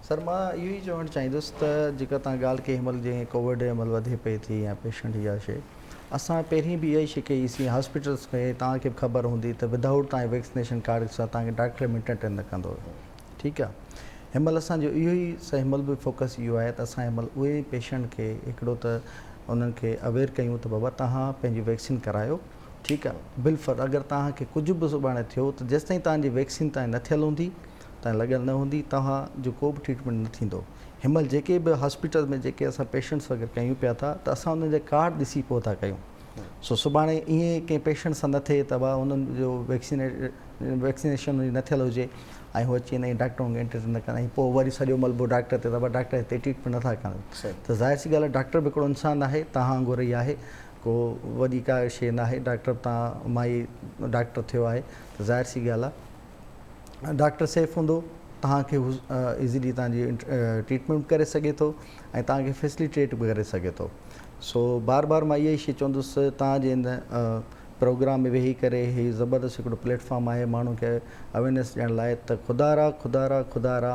سر مان اهو ئي چوڻ چاهيندس ته جيڪا توهان ڳالهه ڪئي هن مهل جيئن ڪووڊ هن مهل وڌي پئي ٿي يا پيشنٽ يا شي اسان پهرين به اها ئي شي ڪئي سين هاسپيٽلس ۾ توهان کي به خبر هوندي ته ودائوٽ توهان جي ويڪسنيشن ڪارڊ سان توهان کي ڊاڪٽر منٽ اٽينڊ نه ڪندو ٺيڪ آ هن مهل اسان جو اهو ئي هن مهل به فوڪس اهو آهي ته اسان هن مهل اهي پيشنٽ کي هڪڙو ته انهن کي اويئر ڪيون ته بابا توهان پنهنجي ويڪسين ڪرايو ٺيڪ آ بالفرض اگر توهان کي ڪجهه به سڀاڻي ٿيو ته جيستائين توهان جي ويڪسين توهان نه ٿيل هوندي تائين لڳل نه هوندي توهان جو ڪو به ٽريٽمينٽ نه ٿيندو هن مهل جيڪي به هاسپيٽل ۾ جيڪي اسان پيشنٽس وغيره ڪيون پيا ٿا ته اسان انهن جا ڪارڊ ڏسي پوء ٿا ڪيون سو سڀاڻي ائين ڪنهن پيشنٽ سان نه ٿئي ته ڀا انهن جو ويڪسينيشن نه ٿيل هجي ۽ هو اچي ۽ ڊاڪٽرن کي انٽرٽين نه ڪن ۽ پوء وري سڄو ملبو ڊاڪٽر تي ته ڀا ڊاڪٽر هتي ٽريٽمينٽ نٿا ڪن ته ظاهر سي ڳالهه آهي ڊاڪٽر به هڪڙو انسان آهي توهان وانگر ئي آهي ڪو وڏي ڪا شيء ناهي ڊاڪٽر به توهان مان ئي ڊاڪٽر ٿيو آهي ته ظاهر سي ڳالهه آهي ڊاڪٽر سيف هوندو توهان کي هو ايزلي توهان جي ٽريٽمينٽ به ڪري سگهي ٿو ۽ توهان کي فيسليٽيٽ به ڪري سگهي ٿو سو بار بار مان اها ئي شيء چوندس توهان جي هن پروگرام ۾ ويهي ڪري هي زبردست هڪڙو پليٽ فارم آهي ماڻهن کي اويرنيس ڏيڻ لاء ته خدا را خدا را خدا را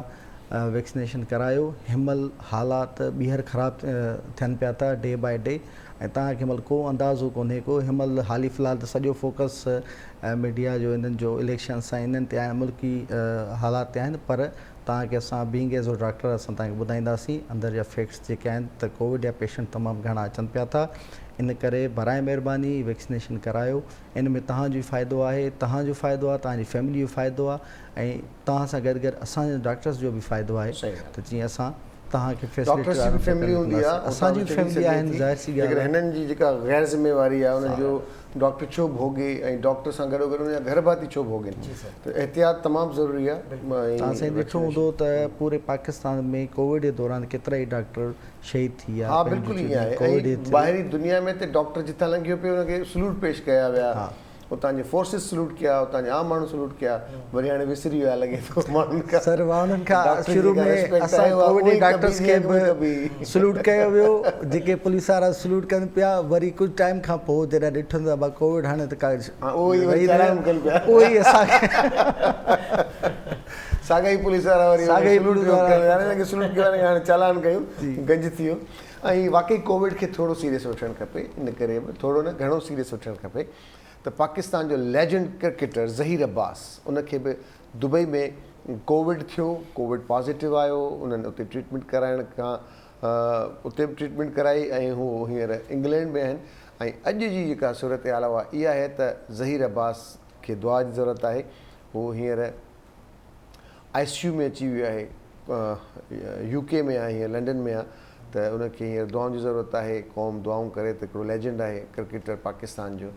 ويڪسينيشن ڪرايو هن مهل حالات ٻيهر خراب ٿين پيا ٿا ڊي باء ڊي ۽ توهان کي هن مهل ڪو اندازو ڪونهي ڪو هن مهل حالي في الحال ته سڄو فوڪس ميڊيا جو انهن جو اليڪشنس ۽ انهن تي آهن ملڪي حالات تي آهن پر توهان کي اسان بينگ ايز او ڊاڪٽر اسان توهان کي ٻڌائينداسين اندر جا فيڪٽس جيڪي آهن ته ڪووڊ جا پيشنٽ تمام گهڻا اچن پيا ٿا ان ڪري برائي مهرباني ويڪسينيشن ڪرايو ان ۾ توهان جو ئي فائدو آهي توهان جو فائدو آهي توهان جي فيملي جو فائدو آهي ۽ توهان سان گڏ گڏ اسان جي ڊاڪٽرس جو به فائدو آهي ته جيئن اسان توهان کي فيسلٽي ڊاڪٽرس جي به فيملي هوندي آهي اسان جي به فيملي آهن ظاهر سي ڳالهه آهي هنن جي جيڪا غير ذميواري آهي ان جو ڊاڪٽر ڇو ڀوڳي ۽ ڊاڪٽر سان گڏو گڏ ان جا گهر ڀاتي ڇو ڀوڳين ته احتياط تمام ضروري آهي. توهان سائين ڏٺو هوندو ته پوري پاڪستان ۾ ڪووڊ جي دوران ڪيترائي ڊاڪٽر شهيد ٿي ويا ها بلڪل ائين آهي ۽ ٻاهرين دنيا ۾ ته ڊاڪٽر جتان لنگهيو پيو ان کي سلوٽ پيش ڪيا ويا اتان جي فورسز سلوٽ ڪيا اتان جي عام ماڻهن سلوٽ ڪيا وري هاڻي وسري ويا لڳي ٿو ماڻهن کان. سر انهن کان شروع ۾ اسان ڪووڊ جي ڊاڪٽرس کي به سلوٽ ڪيو ويو جيڪي پوليس وارا سلوٽ ڪن پيا وري ڪجهه ٽائيم کان پوء جڏهن ڏٺو ته ابا ڪووڊ هاڻي ته ڪا اهي ئي چالان ڪن پيا اهي ئي اسان کي ساڳا ئي پوليس وارا وري سلوٽ پيو ڪن هاڻي سلوٽ ڪيو هاڻي چالان ڪيون گنج ٿي ويو ۽ واقعي ڪووڊ کي ٿورو سيريس وٺڻ کپي ان ڪري به ٿورو نه گهڻو سيريس وٺڻ کپي ته پاڪستان جو ليجنڊ ڪرڪيٽر ظهير عباس ان کي به دبئي ۾ ڪووڊ ٿيو، ڪووڊ پازيٽو آيو، انهن اتي ٽريٽمينٽ ڪرائڻ کان اتي به ٽريٽمينٽ ڪرائي ۽ هو هينئر انگلينڊ ۾ آهن ۽ اڄ جي جيڪا صورتحال اها اها آهي ته ظهير عباس کي دعا جي ضرورت آهي هو هينئر آء سي يو ۾ اچي ويو آهي يو ڪي ۾ آهي هينئر لنڊن ۾ آهي ته ان کي هينئر دعائن جي ضرورت آهي قوم دعائون ڪري ته هڪڙو ليجنڊ آهي ڪرڪيٽر پاڪستان جو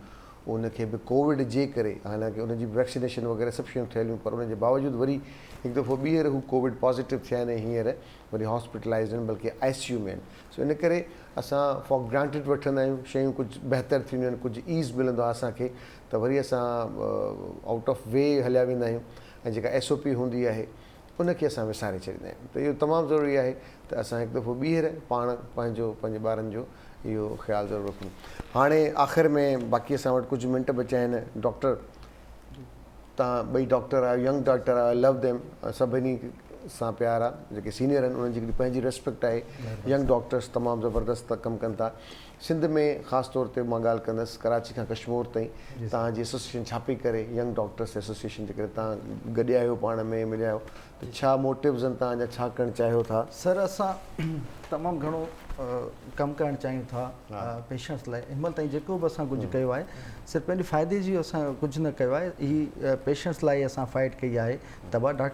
ان کي به ڪووڊ جي ڪري حالانڪه ان جي به ويڪسينيشن وغيره سڀ شيون ٿيل هيون پر ان جي باوجود وري هڪ دفعو ٻيهر هو ڪووڊ پازيٽو ٿيا آهن ۽ هينئر وري هاسپيٽلائزڊ آهن بلڪه آء سي يو ۾ آهن سو ان ڪري اسان فار گرانٽيڊ وٺندا آهيون شيون ڪجهه بهتر ٿينديون آهن ڪجهه ايز ملندو آهي اسان کي ته وري اسان آئوٽ آف وي هليا ويندا آهيون ۽ جيڪا ايس او پي هوندي آهي ان کي اسان وساري ڇڏيندا آهيون ته اهو تمام ضروري آهي ته اسان هڪ دفعو ٻيهر پاڻ پنهنجو پنهنجي ٻارن جو اهو خيال ضرور رکون. هاڻي آخر ۾ باقي اسان وٽ ڪجهه منٽ بچيا آهن ڊاڪٽر توهان ٻئي ڊاڪٽر آهيو ينگ ڊاڪٽر آهيو آئي لو ديم سڀني سان پيار آهي جيڪي سينيئر آهن انهن جي هڪڙي پنهنجي ريسپيڪٽ آهي ينگ ڊاڪٽرس تمام زبردست ڪم ڪن ٿا سنڌ ۾ خاص طور تي مان ڳالهه ڪندس ڪراچي کان ڪشمور تائين توهان جي ايسوسيئيشن ڇا پئي ڪري ينگ ڊاڪٽرس ايسوسيئيشن جي ڪري توهان گڏيا آهيو پاڻ ۾ مليا آهيو ته ڇا موٽوز آهن توهان جا ڇا ڪرڻ چاهيو ٿا؟ سر اسان تمام گهڻو ڪم ڪرڻ چاهيون ٿا پيشنٽس لاء هن مهل تائين جيڪو به اسان ڪجهه ڪيو آهي صرف پنهنجي فائدي جي اسان ڪجهه نه ڪيو آهي هي پيشنٽس لاء اسان فائٽ ڪئي آهي ته بابا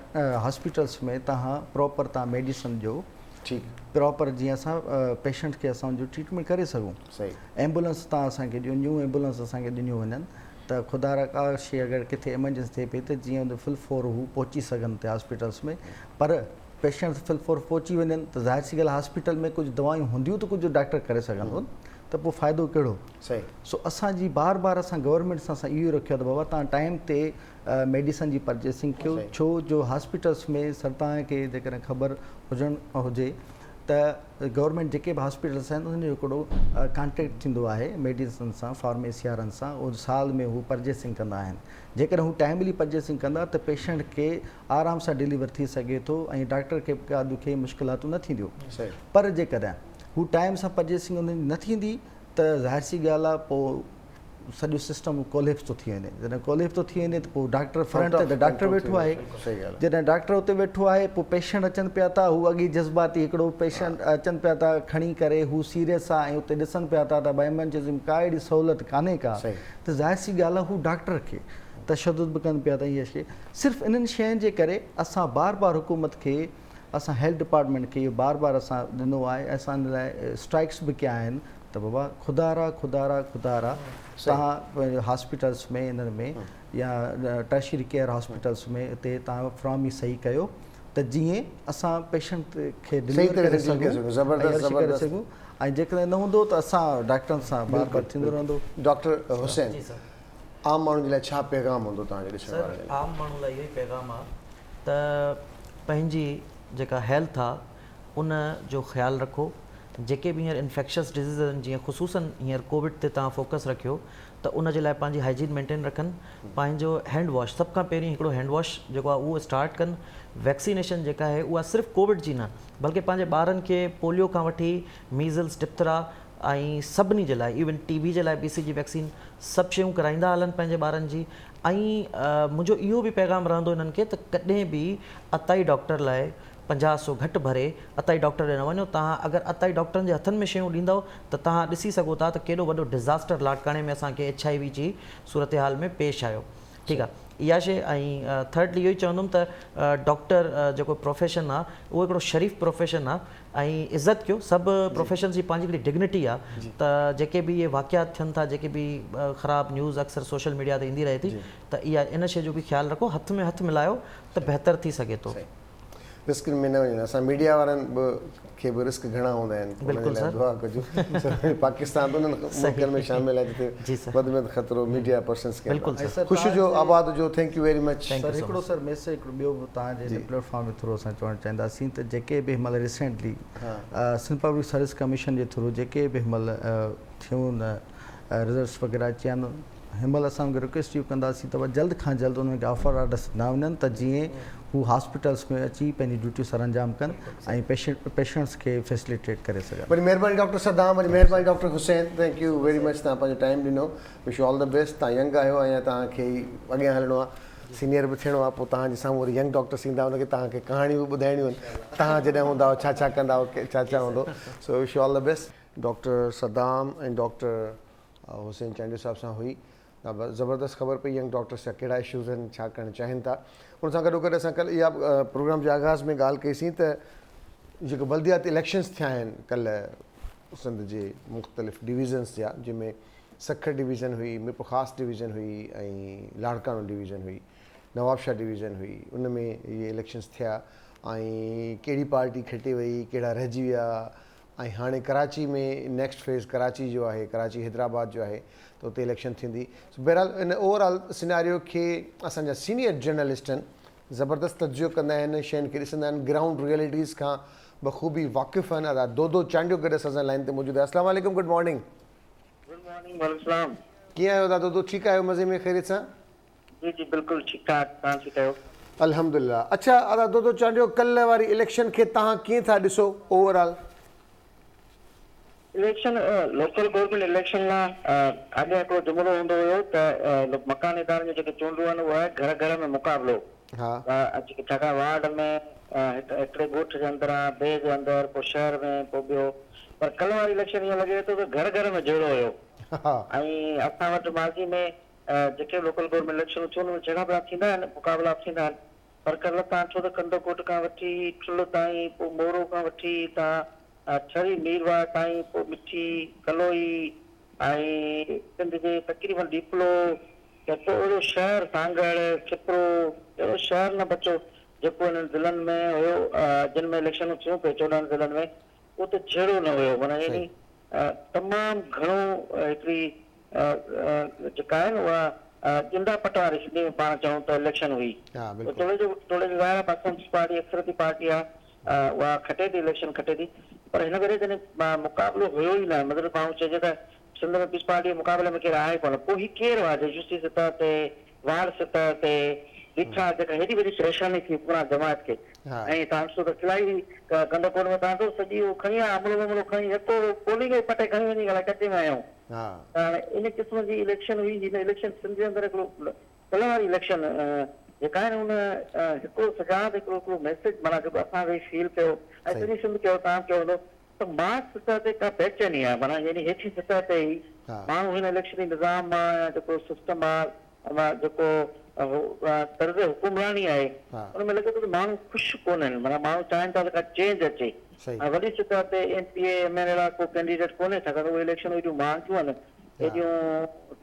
هاسپيٽلس ۾ توهان پراپر توهان ميڊيسن ڏيو ٺيڪ. پراپر جيئن اسان پيشنٽ کي اسان ان جو ٽريٽمينٽ ڪري سگهون. صحيح. ايمبولنس تان اسان کي ڏيو نيون ايمبولنس اسان کي ڏنيون وڃن ته خدا را ڪا شي اگر ڪٿي ايمرجنسي ٿئي پئي ته جيئن ان فل فور هو پهچي سگهن اتي هاسپيٽلس ۾ پر پيشنٽ فل فور پهچي وڃن ته ظاهر سي ڳالهه هاسپيٽل ۾ ڪجهه دوائيون هونديون ته ڪجهه ڊاڪٽر ڪري سگهندو ته پوء فائدو ڪهڙو. صحيح. سو اسان جي بار بار اسان گورنمينٽ سان اسان اهو رکيو آهي ته بابا تان ٽائيم تي ميڊيسن جي پرچيسنگ ڪيو ڇو جو هاسپيٽلس ۾ سر توهان کي جيڪڏهن خبر هجڻ هجي ته گورنمينٽ جيڪي به هاسپيٽلس آهن انهن جو هڪڙو ڪانٽريڪٽ ٿيندو آهي ميڊيسن سان فارميسي وارن سان اهو سال ۾ هو پرچيسنگ ڪندا آهن جيڪڏهن هو ٽائملي پرچيسنگ ڪندا ته پيشنٽ کي آرام سان ڊليور ٿي سگهي ٿو ۽ ڊاڪٽر کي به ڪا ڏکيائي مشڪلاتون نه ٿينديون پر جيڪڏهن هو ٽائيم سان پرچيسنگ انهن جي نه ٿيندي ته ظاهر سي ڳالهه آهي پوء سڄو سسٽم ڪوليپس ٿو ٿي وڃي جڏهن ڪوليپس ٿو ٿي وڃي ته پوء ڊاڪٽر فرنٽ تي ته ڊاڪٽر ويٺو آهي جڏهن ڊاڪٽر اتي ويٺو آهي پوء پيشنٽ اچن پيا ٿا هو اڳي جذباتي هڪڙو پيشنٽ اچن پيا ٿا کڻي ڪري هو سيريس آهي ۽ اتي ڏسن پيا ٿا ته ڀائي ايمرجنسي ۾ ڪا اهڙي سهولت ڪانهي ڪا ته ظاهر سي ڳالهه آهي هو ڊاڪٽر کي تشدد به ڪن پيا ٿا اها شي صرف انهن شين جي ڪري اسان بار بار حڪومت کي اسان هيلٿ ڊپارٽمينٽ کي اهو بار بار اسان ڏنو آهي اسان ان لاء اسٽرائڪس به ڪيا آهن. ته بابا خدارا خدارا خدارا توهان پنهنجو هاسپيٽلس ۾ انهن ۾ يا ٽرشري ڪيئر هاسپيٽلس ۾ اتي توهان فراهمي صحيح ڪيو ته جيئن اسان پيشنٽ کي ڊليور ڪري سگهون ۽ جيڪڏهن نه هوندو ته اسان ڊاڪٽرن سان بار بار ٿيندو رهندو. ڊاڪٽر حسين عام ماڻهن جي لاء ڇا پيغام هوندو توهان جو ڏسڻ وارن جي لاء؟ سر عام ماڻهو لاء اهو ئي پيغام آ ته پنهنجي جيڪا هيلٿ آ ان جو خيال رکو جيڪي به هينئر انفيڪشس ڊزيز آهن جيئن خصوصن هينئر ڪووڊ تي توهان فوڪس رکيو ته ان جي لاء پنهنجي هائجين مينٽين رکن پنهنجو هينڊ واش سڀ کان پهرين هڪڙو هينڊ واش جيڪو آهي اهو اسٽارٽ ڪن ويڪسينيشن جيڪا آهي اها صرف ڪووڊ جي نه بلڪه پنهنجي ٻارن کي پوليو کان وٺي ميزلز ڊپٿرا ۽ سڀني جي لاء ايون ٽي بي جي لاء بي سي جي ويڪسين سڀ شيون ڪرائيندا هلن پنهنجي ٻارن جي ۽ منهنجو اهو به پيغام رهندو انهن کي ته ڪڏهن به عطائي ڊاڪٽر لاء 50 سو گهٽ ڀري عطائي ڊاڪٽر ڏي نه وڃو، توهان اگر عطائي ڊاڪٽرن جي هٿن ۾ شيون ڏيندؤ ته توهان ڏسي سگهو ٿا ته ڪيڏو وڏو ڊزاسٽر لاڙڪاڻي ۾ اسان کي ايڇ I V جي صورتحال ۾ پيش آيو. ٺيڪ آ اها شي ۽ ٿرڊلي اهو ئي چوندم ته ڊاڪٽر جيڪو پروفيشن آ اهو هڪڙو شريف پروفيشن آ ۽ عزت ڪيو سڀ پروفيشنز جي پنهنجي هڪڙي ڊگنٽي آ ته جيڪي به اهي واقعات ٿين ٿا جيڪي به خراب نيوز اڪثر سوشل ميڊيا تي ايندي رهي ٿي ته اها ان شي جو به خيال رکو هٿ ۾ هٿ ملايو ته بهتر ٿي سگهي ٿو. رسڪن ۾ نه وڃن اسان ميڊيا وارن به کي به رسڪ گهڻا هوندا آهن انهن جي لاء دعا ڪجو پاڪستان به انهن ملڪن ۾ شامل آهي جتي وڌ ۾ وڌ خطرو ميڊيا پرسنس کي آهي خوش هجو آباد هجو thank you very much. سر هڪڙو سر ميسيج هڪڙو ٻيو به توهان جي هن پليٽ فارم جي ٿرو اسان چوڻ چاهينداسين ته جيڪي به هن مهل recently Sindh public service commission جي ٿرو جيڪي به هن مهل ٿيون رزلٽس وغيره اچي ويا آهن هن مهل اسان انهن کي رڪويسٽ اهو ڪنداسين ته جلد کان جلد انهن کي آفر آرڊرس ڏنا وڃن ته جيئن هو هاسپيٽلس ۾ اچي پنهنجي ڊيوٽيون سرانجام ڪن ۽ پيشنٽس کي فيسليٽيٽ ڪري سگهن. وڏي مهرباني ڊاڪٽر صدام وڏي مهرباني doctor Hussain thank you very much توهان پنهنجو ٽائيم ڏنو وش يو آل the best توهان ينگ آهيو اڃا توهان کي ئي اڳيان هلڻو آهي سينيئر به ٿيڻو آهي پوء توهان جي سامهون وري ينگ ڊاڪٽرس ايندا ان کي توهان کي ڪهاڻيون به ٻڌائڻيون آهن توهان جڏهن هوندا هئو ڇا ڇا ڪندا هئو ڇا ڇا هوندو so wish you all the best. Doctor Saddam ۽ doctor Hussain Chandio صاحب سان هئي زبردست خبر پئي ينگ ڊاڪٽرس جا ڪهڙا اشوز آهن ڇا ڪرڻ چاهين ٿا ان سان گڏو گڏ اسان ڪلهه اها پروگرام جي آغاز ۾ ڳالهه ڪئي سين ته جيڪو بلدياتي اليڪشنز ٿيا آهن ڪلهه سنڌ جي مختلف ڊويزنس جا جنهن ۾ سکر ڊويزن هئي ميرپورخاص ڊويزن هئي ۽ لاڙڪاڻو ڊويزن هئي نوابشاهه ڊويزن هئي ان ۾ اهي اليڪشنز ٿيا ۽ ڪهڙي پارٽي کٽي وئي ڪهڙا رهجي ويا ۽ هاڻي ڪراچي ۾ نيڪسٽ فيز ڪراچي جو آهي ڪراچي حيدرآباد جو آهي ته اتي اليڪشن ٿيندي سو بهرحال ان اوور آل سيناريو کي اسان جا سينيئر جرنلسٽ آهن زبردست تجزيو ڪندا آهن شين کي ڏسندا آهن گرائونڊ ريئلٽيز کان بخوبي واقف آهن ادا دودو چانڊيو گڏ اسان سان لائن تي موجود آهي اسلام عليڪم گڊ مارننگ. گڊ مارننگ وعليڪم السلام. ڪيئن آهيو ادا دودو ٺيڪ آهيو مزي ۾ خيريت سان. جي جي بلڪل ٺيڪ ٺاڪ توهان ٺيڪ آهيو. الحمدلله اڇا ادا دودو چانڊيو ڪلهه واري اليڪشن کي توهان ڪيئن ٿا ڏسو overall. Election local government election لا اڳيان هڪڙو جملو هوندو هيو ته مڪاني ادارن جون جيڪي چونڊون آهن اهي آهي گهر گهر ۾ مقابلو ڇاڪاڻ وارڊ ۾ هڪڙي ڳوٺ جي اندر آ ٻئي جي اندر پوء شهر ۾ پوء ٻيو پر ڪلهه واري اليڪشن ائين لڳي ٿو ته گهر گهر ۾ جهيڙو هيو ۽ اسان وٽ ماضي ۾ جيڪي به لوڪل گورنمينٽ اليڪشنون ٿيون ان ۾ جهيڙا ٻيڙا ٿيندا آهن مقابلا به ٿيندا آهن پر ڪلهه تان ڇو ته ڪنڌڪوٽ کان وٺي ٺلهه تائين پوء مورو کان وٺي تان ٺري ميرواهه تائين پوء مٺي ڪلوئي ۽ سنڌ جي تقريبن ڏيپلو ته ڪو اهڙو شهر سانگهڙ کپرو اهڙو شهر نه بچو جيڪو انهن ضلعن ۾ هيو جن ۾ اليڪشنون ٿيون پئي 14 ضلعن ۾ اتي جهيڙو نه هيو معنيٰ يعني تمام گهڻو هڪڙي جيڪا آهي نه اها ڄنڊا پٽ واري سنڌي ۾ پاڻ چئون ته اليڪشن هئي توڙي جو توڙي جو ظاهر آهي پاڪستان پيپلز پارٽي اڪثريتي پارٽي آهي اها کٽي ٿي اليڪشن کٽي ٿي پر هن ڀيري جڏهن مقابلو هيو ئي نه مطلب ماڻهو چئجي ته سنڌ ۾ پيپلز پارٽي جي مقابلي ۾ ڪير آهي ڪونه پوء هي ڪير هئا جي يوسي سطح تي وارڊ سطح تي بيٺا جيڪا هيڏي وڏي پريشاني ٿي حڪمران جماعت کي ۽ توهان ڏسو ته سلائي ڪنڌڪوٽ ۾ توهان ڏسو سڄي هو کڻي آيا عملو وملو کڻي يڪو پولنگ ئي پٽي کڻي وڃي الائي ڪچي ۾ هنيائون ته هاڻي ان قسم جي اليڪشن هئي هن اليڪشن سنڌ جي اندر هڪڙو ڪلهه واري اليڪشن جيڪا آهي نه ان هڪڙو سجاد هڪڙو هڪڙو ميسيج معنيٰ جيڪو اسان ويهي فيل ڪيو ۽ سڄي سنڌ ڪيو توهان به ڪيو هوندو ته ماس سطح تي ڪا بيچيني آهي معنيٰ يعني هيٺين سطح تي ئي ماڻهو هن اليڪشني نظام مان يا جيڪو سسٽم آهي جيڪو طرز حڪمراني آهي ان ۾ لڳي ٿو ته ماڻهو خوش ڪونهن معنيٰ ماڻهو چاهين ٿا ته ڪا چينج اچي ۽ وڏي سطح تي ايم پي اي ايم اين اي لاء ڪو ڪينڊيڊيٽ ڪونهي ڇاڪاڻ ته اهي اليڪشنون ايڏيون مهانگيون آهن ايڏيون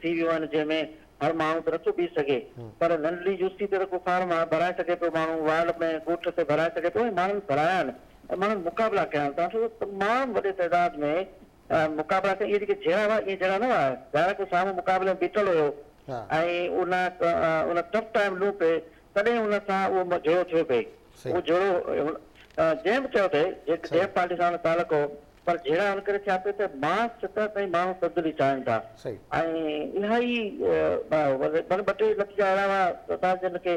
ٿي ويون آهن جنهن ۾ هر ماڻهو ته نٿو بيهي سگهي پر ننڍڙي يوسي تي ته ڪو فارم ڀرائي سگهي پيو ماڻهو وارڊ ۾ ڳوٺ تي ڀرائي سگهي پيو ۽ ماڻهن ڀرايا آهن ۽ ماڻهن مقابلا ڪيا آهن تان ڏٺو ته تمام وڏي تعداد ۾ مقابلا ٿيا اهي جيڪي جهيڙا هئا اهي جهيڙا نه هئا ظاهر آهي ڪو سامهون مقابلي ۾ بيٺل هيو ۽ ان ان ٽف ٽائيم ڏنو پئي تڏهن ان سان اهو جهيڙو ٿيو پئي اهو جهيڙو جنهن به چيو ٿي جنهن به پارٽي سان ان تعلق هو پر جهيڙا ان ڪري ٿيا پئي ته ماس سطح تائين ماڻهو تبديلي چاهين ٿا ۽ اها ئي معنيٰ ٻه ٽي نتيجا اهڙا هئا سردار جن کي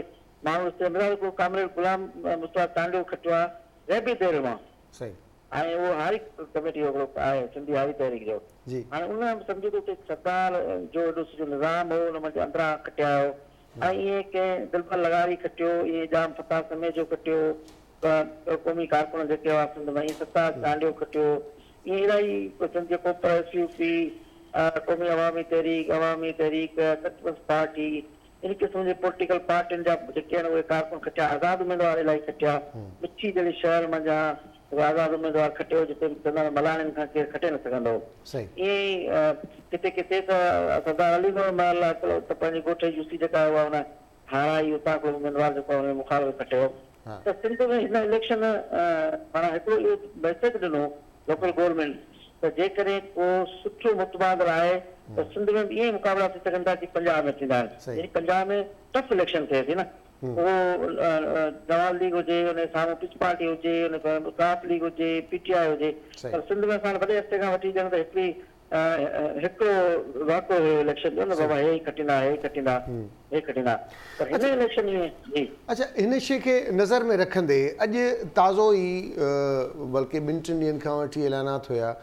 ماڻهو ڏسي مثال هڪڙو ڪامريڊ غلام مصطفيٰ چانڊيو کٽيو آهي غيبي ديري مان ۽ اهو هاري ڪميٽي جو هڪڙو آهي سنڌي هاري تحريڪ جو هاڻي ان سمجهو ته اتي سردار جو ايڏو سڄو نظام هو ان منجهه اندران کٽيا آيو ۽ ائين ڪنهن دلبر لغاري کٽيو ائين ڄام فتاح سميجو کٽيو قومي ڪارڪن جيڪي هئا سنڌ ۾ ائين ستار چانڊيو کٽيو ائين الائي سنڌ جي Cooper, S U P, Qaumi Awami تحريڪ، عوامي تحريڪ، پيپلز پارٽي ان قسم جي پوليٽيڪل پارٽين جا جيڪي آهن اهي ڪارڪن کٽيا، آزاد اميدوار الائي کٽيا، مٺي جهڙي شهر منجهان هڪ آزاد اميدوار کٽيو جتي چوندا آهن ملاڻين کان ڪير کٽي نه سگهندو هو. ائين ئي ڪٿي ڪٿي ته سردار علي محمد مهر لاء ته پنهنجي ڳوٺ جي يوسي جيڪا آهي اها ان هارائي اتان هڪڙو اميدوار جيڪو آهي ان جي مخالف کٽيو ته سنڌ ۾ هن اليڪشن معنيٰ هڪڙو اهو ميسيج ڏنو لوڪل گورنمينٽ ته جيڪڏهن ڪو سٺو متبادل آهي ته سنڌ ۾ به ائين ئي مقابلا ٿي سگهن ٿا جيئن پنجاب ۾ ٿيندا آهن يعني پنجاب ۾ ٽف اليڪشن ٿئي ٿي نه اهو نواز ليگ هجي ان جي سامهون پيپلز پارٽي هجي ان سان قاف ليگ هجي پي ٽي آء هجي پر سنڌ ۾ اسان وڏي عرصي کان وٺي ڄڻ ته هڪڙي هڪڙو واقعو هيو اليڪشن جو نه بابا هي ئي کٽيندا هي ئي کٽيندا هي کٽيندا پر هن اليڪشن ۾ جي. اڇا هن شي کي نظر ۾ رکندي اڄ تازو ئي بلڪه ٻن ٽن ڏينهن کان وٺي اعلانات هيا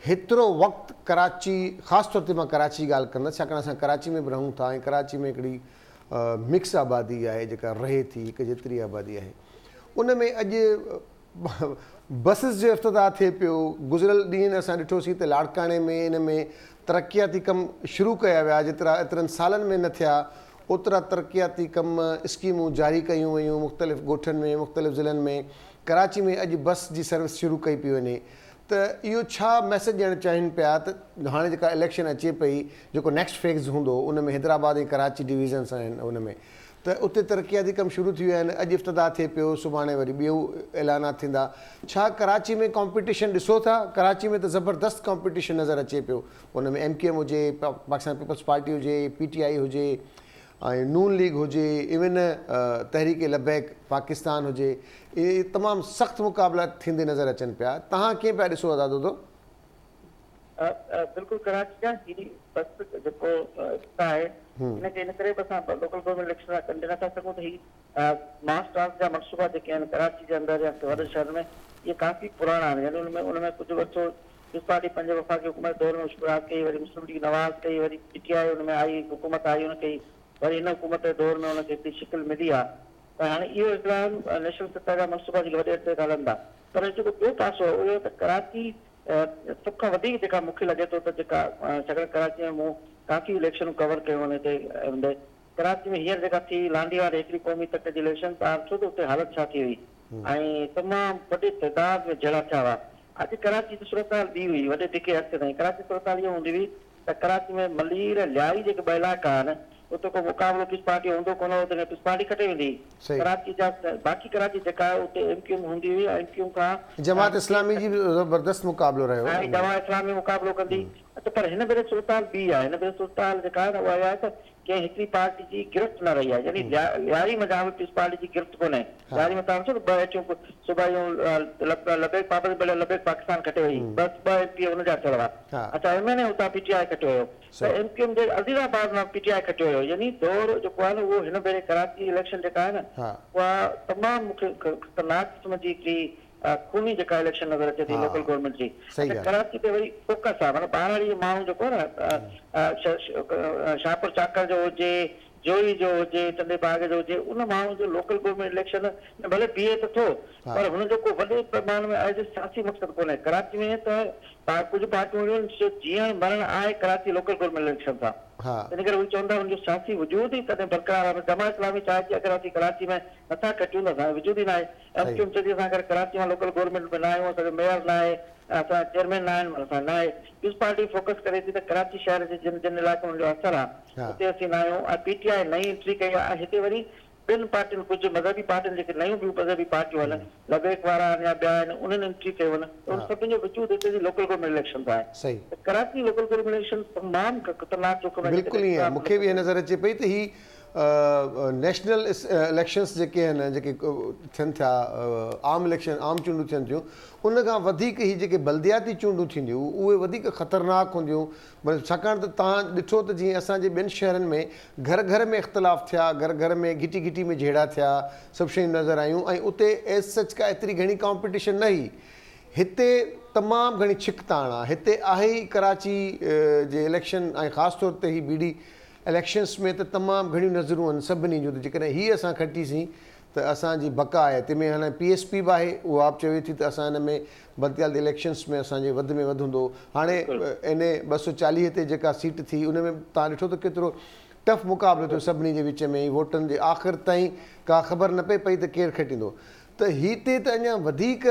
هيترو وقت ڪراچي خاص طور تي مان ڪراچي جي ڳالهه ڪندس ڇاڪاڻ اسان ڪراچي ۾ به رهون ٿا ۽ ڪراچي ۾ هڪڙي مڪس آبادي آهي جيڪا رهي ٿي هڪ جيتري آبادي آهي ان ۾ اڄ بسز جو افتتاح ٿئي پيو، گذريل ڏينهن اسان ڏٺوسين ته لاڙڪاڻي ۾ ان ۾ ترقياتي ڪم شروع ڪيا ويا جيترا ايترن سالن ۾ نه ٿيا اوترا ترقياتي ڪم اسڪيمون جاري ڪيون ويون مختلف ڳوٺن ۾ مختلف ضلعن ۾ ڪراچي ۾ اڄ بس جي سروس شروع ڪئي پئي وڃي ته اهو ڇا ميسيج ڏيڻ چاهين پيا ته هاڻي جيڪا اليڪشن اچي پئي جيڪو نيڪسٽ فيز هوندو ان ۾ حيدرآباد ۽ ڪراچي ڊويزنس آهن ان ۾ ته اتي ترقياتي ڪم شروع ٿي ويا آهن، اڄ افتتاح ٿئي پيو، سڀاڻي وري ٻيو اعلانات ٿيندا، ڇا ڪراچي ۾ ڪامپيٽيشن ڏسو ٿا؟ ڪراچي ۾ ته زبردست ڪامپيٽيشن نظر اچي پيو، ان ۾ ايم ڪيو ايم هجي، پاڪستان پيپلز پارٽي هجي، پي ٽي آء هجي ۽ نون ليگ هجي، ايون تحريڪ لبيڪ پاڪستان هجي، اهي تمام سخت مقابلا ٿيندي نظر اچن پيا، توهان ڪيئن پيا ڏسو ادا دودو؟ بلڪل ڪراچي جا هي بس جيڪو افتتاح آهي ان کي ان ڪري به اسان لوڪل گورنمينٽ اليڪشن سان ڳنڍي نٿا سگهون ته هي ماس ٽرانزٽ جا منصوبا جيڪي آهن ڪراچي جي اندر يا وڏن شهرن ۾ اهي ڪافي پراڻا آهن يعني ان ۾ ان ۾ ڪجهه عرصو پيپلز پارٽي پنهنجي وفاقي حڪومت جي دور ۾ شروعات ڪئي وري مسلم ليگ نواز ڪئي وري پي ٽي آء ان ۾ آئي حڪومت آئي ان ڪئي وري هن حڪومت جي دور ۾ ان کي هڪڙي شڪل ملي آهي ته هاڻي اهو هڪڙا آهن نيشنل سطح جا منصوبا جيڪي وڏي عرصي کان هلن ٿا پر جيڪو ٻيو پاسو آهي اهو ته ڪراچي سڀ کان وڌيڪ جيڪا مون کي لڳي ٿو ته جيڪا ڇاڪاڻ ڪراچي ۾ مون ڪافي اليڪشنون ڪور ڪيون آهن هتي هوندي ڪراچي ۾ هينئر جيڪا ٿي لانڍي واري هڪڙي قومي تڪ جي اليڪشن ته ڏٺو ته اتي حالت ڇا ٿي هئي ۽ تمام وڏي تعداد ۾ جهيڙا ٿيا هئا اڄ ڪراچي جي صورتحال ٻي هئي وڏي ڊگهي عرصي تائين ڪراچي صورتحال اها هوندي هئي ته ڪراچي ۾ ملير لياري جيڪي ٻه علائقا آهن اتي ڪو مقابلو پيپلز پارٽي جو هوندو ڪونه هو تنهن ڪري پيپلز پارٽي کٽي ويندي هئي. ڪراچي جا باقي ڪراچي جيڪا آهي اتي ايم ڪيو ايم هوندي هئي ۽ ايم ڪيو ايم کان جماعت اسلامي جي به زبردست مقابلو رهيو. ۽ جماعت اسلامي مقابلو ڪندي ته پر هن ڀيري صورتحال ٻي آهي هن ڀيري صورتحال جيڪا آهي نه اها اها آهي ته ڪنهن هڪڙي پارٽي جي گرفت نه رهي آهي يعني لياري منجهان به پيپلز پارٽي جي گرفت ڪونهي لياري ۾ توهان ڏسو ته ٻه ايچون صوبائي لبيڪ پابندي بلي لبيڪ پاڪستان کٽي وئي بس ٻه ايم پي اي ان جا ٿيل هئا اڇا ايم اين اي اتان پي ٽي آء کٽيو هيو ته ايم ڪيو ايم جي عزيز آباد مان پي ٽي آء کٽيو هيو يعني دور جيڪو آهي نه اهو هن ڀيري ڪراچي اليڪشن جيڪا آهي نه اها تمام مون کي خطرناڪ قسم جي هڪڙي خوني جيڪا اليڪشن نظر اچي ٿي لوڪل گورنمينٽ جي اڇا ڪراچي تي وري فوڪس آهي معنيٰ ٻهراڙي جو ماڻهو جيڪو آهي نه شاهپور چاڪر جو هجي جوهي جو هجي ٽنڊي باگي جو هجي ان ماڻهو جو لوڪل گورنمينٽ اليڪشن ۾ ڀلي بيهي ته ٿو پر هن جو ڪو وڏي پيماني ۾ ايز اي سياسي مقصد ڪونهي ڪراچي ۾ ته ڪجهه پارٽيون اهڙيون آهن جو جيئڻ مرڻ آهي ڪراچي لوڪل گورنمينٽ اليڪشن سان. ان ڪري هو چون ٿا ان جو سياسي وجود ئي تڏهن برقرار آهي. جماعت اسلامي چاهي ٿي اگر اسين ڪراچي ۾ نٿا کٽيون ته اسان جو وجود ئي ناهي. ايم ڪيو ايم چئي ٿي اسان اگر ڪراچي مان لوڪل گورنمينٽ ۾ نه آهيون، اسان جو ميئر ناهي، اسان جا چيئرمين ناهن، اسان ناهي. پيپلز پارٽي فوڪس ڪري ٿي ته ڪراچي شهر جي جن جن علائقن ۾ ان جو اثر آهي اتي اسين ناهيون ۽ پي ٽي آء نئين انٽري ڪئي آهي ۽ هتي وري ٻين پارٽين ڪجهه مذهبي پارٽين جيڪي نيون ٻيون مذهبي پارٽيون آهن لبيڪ وارا آهن يا ٻيا آهن انهن انٽري ڪيون آهن ته ان سڀني جو وجود هتي جي لوڪل گورنمينٽ اليڪشن سان آهي ته ڪراچي لوڪل گورنمينٽ اليڪشن تمام خطرناڪ جوکم آهي بلڪل ائين آهي مون کي به ائين نظر اچي پئي ته هي نيشنل اليڪشنس جيڪي آهن جيڪي ٿين ٿيا عام اليڪشن عام چونڊون ٿين ٿيون ان کان وڌيڪ هي جيڪي بلدياتي چونڊون ٿينديون اهي وڌيڪ خطرناڪ هونديون ڇاڪاڻ ته توهان ڏٺو ته جيئن اسان جي ٻين شهرن ۾ گهر گهر ۾ اختلاف ٿيا، گهر گهر ۾ گهٽي گهٽي ۾ جهيڙا ٿيا، سڀ شيون نظر آيون ۽ اتي ايز سچ ڪا ايتري گهڻي ڪامپيٽيشن نه هئي. هتي تمام گهڻي ڇڪتاڻ آ. هتي آهي ئي ڪراچي جي اليڪشن ۽ خاص طور تي هي بي ڊي اليڪشنس ۾ ته تمام گهڻيون نظرون آهن سڀني جون ته جيڪڏهن هي اسان کٽيسين ته اسان جي بقا آهي. تنهن ۾ هاڻي پي ايس پي به آهي اها به چوي ٿي ته اسان هن ۾ بلدياتي اليڪشنس ۾ اسان جي وڌ ۾ وڌ هوندو. هاڻي اين اي 240 تي جيڪا سيٽ ٿي ان ۾ توهان ڏٺو ته ڪيترو ٽف مقابلو ٿيو سڀني جي وچ ۾ ووٽن جي آخر تائين ڪا خبر نه پئي پئي ته ڪير کٽيندو ته هتي ته اڃا وڌيڪ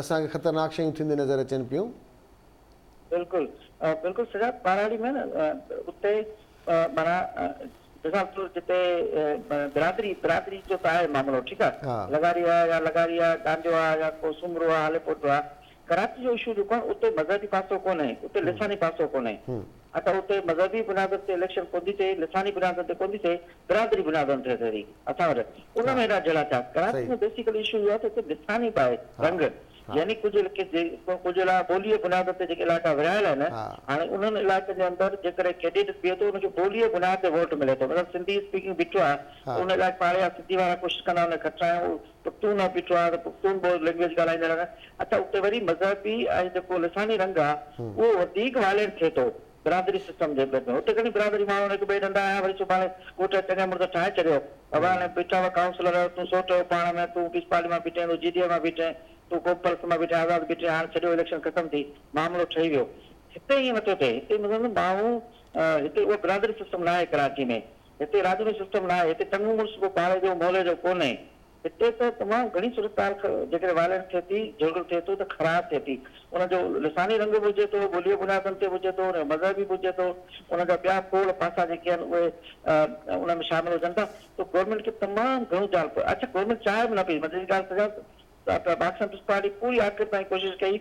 اسان کي خطرناڪ شيون ٿيندي نظر اچن پيون. بلڪل بلڪل سجاد ٻهراڙي ۾ نه اتي معنيٰ مثال طور جتي برادري برادري جو ته آهي معاملو ٺيڪ آ لغاري آ يا لغاري آ ڏانڊيو آ يا ڪو سومرو آ هاليپوٽو آ ڪراچي جو اشو جيڪو آ اتي مذهبي پاسو ڪونهي اتي لساني پاسو ڪونهي اڇا اتي مذهبي بنيادن تي اليڪشن ڪوندي ٿئي لساني بنيادن تي ڪوندي ٿئي برادري بنيادن تي ٿئي ٿي اسان وٽ ان ۾ هيڏا جهيڙا ٿيا ڪراچي ۾ بيسيڪلي اشو اهو آ ته اتي لساني به آهي رنگ يعني ڪجهه ڪجهه علائقا ٻوليء جي بنياد تي جيڪي علائقا ورهايل آهن، هاڻي انهن علائقن جي اندر جيڪڏهن ڪينڊيڊيٽ بيهي ٿو ان کي ٻوليء جي بنياد تي ووٽ ملي ٿو. مثلا سنڌي اسپيڪنگ بيٺو آهي ته ان علائقي پاڙي جا سنڌي وارا ڪوشش ڪندا ان کي کٽرايون، هو پختون آهي بيٺو آهي ته پختون لينگويج ڳالهائيندڙ آهن. اڇا اتي وري مذهبي ۽ جيڪو لساني رنگ آهي اهو وڌيڪ وائلينٽ ٿئي ٿو. برادري سسٽم جي ڀيٽ ۾ اتي گهڻي برادري ماڻهن هڪ ٻئي ڏنڊا هنيا وري سڀاڻي ڳوٺ جا چڱا مڙس ٺاهي ڇڏيو بابا هاڻي بيٺا هئا ڪائونسلر تون سوٽ هيو پاڻ ۾ تون پيپلز پارٽي مان بيٺين تون جي ڊي اي مان بيٺين تون قوم پرست مان بيٺين آزاد بيٺين هاڻي ڇڏيو اليڪشن ختم ٿي معاملو ٺهي ويو هتي ائين نٿو ٿئي هتي مطلب ماڻهو هتي اهو برادري سسٽم ناهي ڪراچي ۾ هتي راڄوڻي سسٽم ناهي هتي چڱو مڙس ڪو پاڙي جو محلي جو ڪونهي هتي ته تمام گهڻي صورتحال جيڪڏهن وائلنس ٿئي ٿي، جهڳڙو ٿئي ٿو ته خراب ٿئي ٿي. ان جو لساني رنگ به هجي ٿو، ٻوليء جي بنيادن تي به هجي ٿو، ان جو مذهبي به هجي ٿو، ان جا ٻيا کوڙ پاسا جيڪي آهن اهي ان ۾ شامل هجن ٿا ته گورنمينٽ کي تمام گهڻو جال اڇا گورنمينٽ چاهي به نه پئي مزي جي ڳالهه ته پاڪستان پيپلز پارٽي پوري آخر تائين ڪوشش ڪئي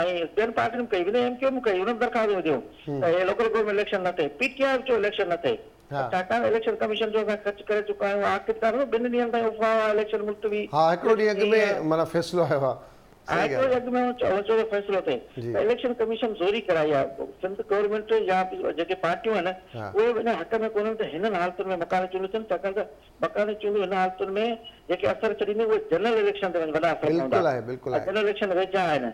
۽ ٻين پارٽين به ڪئي، وڃي ايم ڪيو ايم به ڪئي، انهن به درخواستون وڌيون ته هي لوڪل گورنمينٽ اليڪشن نه ٿئي، پي ٽي آء به چيو اليڪشن نه ٿئي. ڇاڪاڻ اليڪشن ڪميشن جو اسان خرچ ڪري چڪا آهيون آخرڪار ٻن ڏينهن تائين افواهه هئا اليڪشن ملتوي. ها هڪڙو ڏينهن اڳ ۾ معنيٰ فيصلو آيو آهي. ها هڪڙو ڏينهن اڳ ۾ اهو فيصلو ٿئي ته اليڪشن ڪميشن زوري ڪرائي آهي سنڌ گورنمينٽ يا جيڪي پارٽيون آهن اهي به ان حق ۾ ڪونهن ته هنن حالتن ۾ مڪاني چونڊون ٿين ڇاڪاڻ ته مڪاني چونڊون هن حالتن ۾ جيڪي اثر ڇڏينديون اهي جنرل اليڪشن تي وڃي وڏا اثر پوندا ۽ جنرل اليڪشن ويجها آهن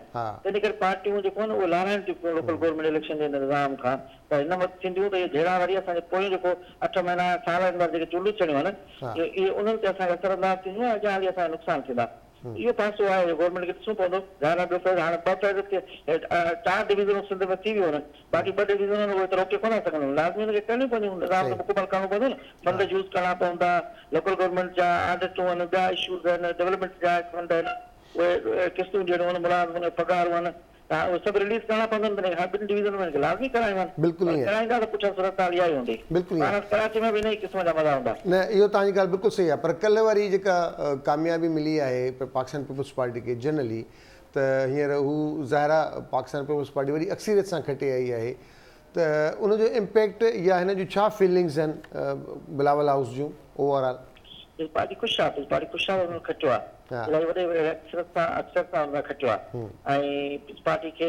تنهن ڪري پارٽيون جيڪو آهن اهي لارائن ٿيون پيون لوڪل گورنمينٽ اليڪشن جي نظام کان ته هن وقت ٿينديون ته اهي جهيڙا وري اسان جي پويون جيڪو اٺ مهينا يا سال اندر جيڪي چونڊون ٿيڻيون آهن اهي انهن تي اسان کي اثر انداز ٿينديون ۽ اڳيان هلي اسان کي نقصان ٿيندا. اهو پاسو آهي جو گورنمينٽ کي ڏسڻو پوندو. ظاهر آهي ٻيو فيز هاڻي ٻه فيز چار ڊويزنون سنڌ ۾ ٿي ويون آهن باقي ٻه ڊويزنون آهن اهي ته روڪي ڪونه ٿا سگهن لازمي ان کي ڪرڻيون پونديون نظام ته مڪمل ڪرڻو پوندو نه فنڊ يوز ڪرڻا پوندا لوڪل گورنمينٽ جا آڊٽون آهن ٻيا اشوز آهن ڊولپمينٽ جا فنڊ آهن اهي قسطون ڏيڻيون آهن ملازمن کي پگهارون آهن ته اهي سڀ رليز ڪرڻا پوندا آهن تڏهن ٻن ڊويزنن ۾ لازمي ڪرائڻيون آهن بلڪل پر ڪرائيندا ته پٺيان صورتحال اها ئي هوندي. بلڪل ائين. بهرحال ڪراچي ۾ به انهي قسم جا مزا هوندا. نه اهو توهان جي ڳالهه بلڪل صحيح آهي پر ڪلهه واري جيڪا ڪاميابي ملي آهي پاڪستان پيپلز پارٽي کي جنرلي ته هينئر هو ظاهر آهي پاڪستان پيپلز پارٽي وڏي اڪثريت سان کٽي آئي آهي ته ان جو امپيڪٽ يا هن جون ڇا فيلنگز آهن بلاول هائوس جون اوور آل. پيپلز پارٽي خوش آهي پيپلز پارٽي خوش آهي ته انهن کٽيو آهي الاهي وڏي اڪثريت سان اڪثريت سان انهن کٽيو آهي ۽ پيپلز پارٽي کي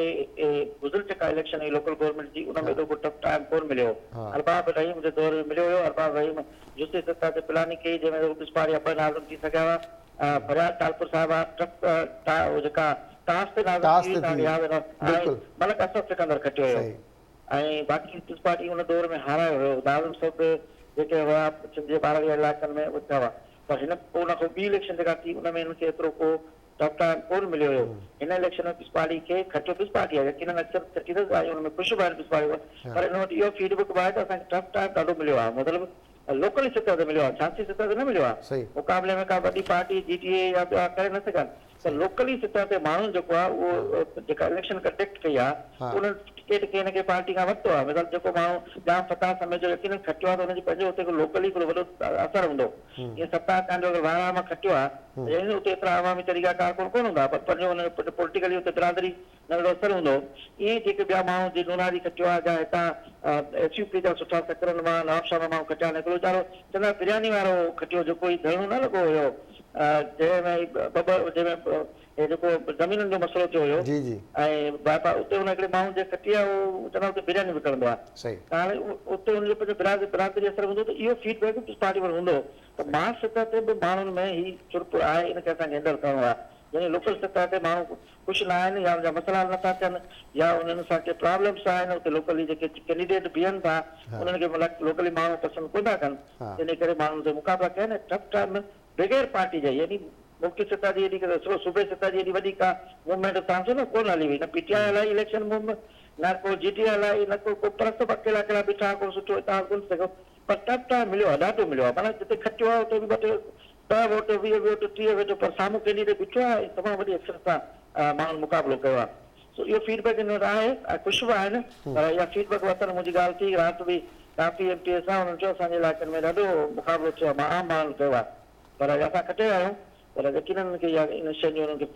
گذريل جيڪا اليڪشن هئي لوڪل گورنمينٽ جي ان ۾ ايڏو ڪو ٽف ٽائيم ڪونه مليو هو ارباب رحيم جي دور ۾ مليو هيو ارباب رحيم جزوي سطح تي پلاننگ ڪئي جنهن ۾ پيپلز پارٽي جا ٻه ناظم ٿي سگهيا هئا فريال ٽالپر صاحب ٽف جيڪا ٽاس تي ناظم ٿي هئي توهان کي ياد هوندو ۽ ملڪ اسد سڪندر کٽيو هيو. ۽ باقي پيپلز پارٽي ان دور ۾ هارايو هيو. ناظم سڀ جيڪي هيا سنڌ جي ٻهراڙي علائقن ۾ اهي ٿيا هئا پر هن پوء ان کان ٻي اليڪشن جيڪا ٿي ان ۾ هنن کي ايترو ڪو ٽف ٽائيم ڪونه مليو هيو. هن اليڪشن ۾ پيپلز پارٽي کي کٽيو پيپلز پارٽي آهي يقينن اڪثر کٽيندس ۽ ان ۾ خوش به آهن پيپلز پارٽي پر ان وٽ اهو فيڊ بڪ به آهي ته اسان کي ٽف ٽائيم ڏاڍو مليو آهي مطلب لوڪل سطح تي مليو آهي سياسي سطح تي نه مليو آهي مقابلي ۾ ڪا وڏي پارٽي جي ڊي اي يا ٻيا ڪري نه سگهن ته لوڪلي سطح تي ماڻهن جيڪو آهي اهو جيڪا اليڪشن ڪنڊڪٽ ڪئي آهي انهن ٽڪيٽ ڪنهن نه ڪنهن پارٽي کان ورتو آهي مثال جيڪو ماڻهو ڄام فتاح سميجو يقينن کٽيو آهي ته ان جي پنهنجو اتي لوڪلي هڪڙو وڏو اثر هوندو جيئن ستار خان جو اگر وارهه مان کٽيو آهي ته يعني اتي ايترا عوامي طريقا ڪار ڪونه ڪونه هوندا پر پنهنجو ان جو پوليٽيڪلي اتي برادري ننڍڙو اثر هوندو ائين ئي جيڪي ٻيا ماڻهو جي نوناري کٽيو آهي جا هتان ايس يو پي جا سٺا سڪرن مان نوابشاهه مان ماڻهو کٽيا آهن هڪڙو ويچارو چندا برياني وارو کٽيو جيڪو هي ڌرڻو نه لڳو هيو جنهن ۾ ٻه ٻه جنهن ۾ هي جيڪو زمينن جو مسئلو ٿيو هيو جي جي. ۽ باء پاس اتي ان هڪڙي ماڻهو جنهن کٽي آهي اهو چوندا اتي برياني وڪڻندو آهي صحيح. ته هاڻي اتي ان جو پنهنجو برادري برادري اثر هوندو ته اهو فيڊ بيڪ به پارٽي وٽ هوندو ته ماس سطح تي به ماڻهن ۾ هي چرپر آهي ان کي اسان کي هينڊل ڪرڻو آهي يعني لوڪل سطح تي ماڻهو خوش نه آهن يا ان جا مسئلا حل نٿا ٿين يا انهن سان ڪي پرابلمس آهن اتي لوڪلي جيڪي ڪينڊيڊيٽ بيهن ٿا انهن کي لوڪلي ماڻهو پسند ڪونه ٿا ڪن ان ڪري ماڻهن تي مقابلا ڪيا آهن ٽف ٽائيم بغير پارٽي جي يعني ملڪي سطح جي ايڏي صوبي سطح جي ايڏي وڏي ڪا موومينٽ تان سو نه ڪونه هلي وئي نه پي ٽي آء هلائي اليڪشن موومينٽ نه ڪو جي ٽي آء هلائي نه ڪو قومپرست به اڪيلا اڪيلا بيٺا ڪو سٺو اتحاد ڪونه ٿي سگهيو پر ٽف ٽائيم مليو آهي ڏاڍو مليو آهي معنيٰ جتي کٽيو آهي اتي به ٻه ٽي ڏهه ووٽ 20 ووٽ 30 ووٽ پر سامهون ڪينڊيڊيٽ بيٺو آهي ۽ تمام وڏي اڪثريت سان ماڻهن مقابلو ڪيو آهي سو اهو فيڊ بيڪ هن وٽ آهي ۽ خوش به آهن پر اها فيڊ بيڪ ورتل منهنجي ڳالهه ٿي رات به ڪافي ايم پي اي سان انهن چيو اسان جي علائقن ۾ ڏاڍو مقابلو ٿيو آهي عام ماڻهن ڪيو آهي پر اسان کٽي ويا آهيون پر يقينن انهن کي اها ان شين جو انهن کي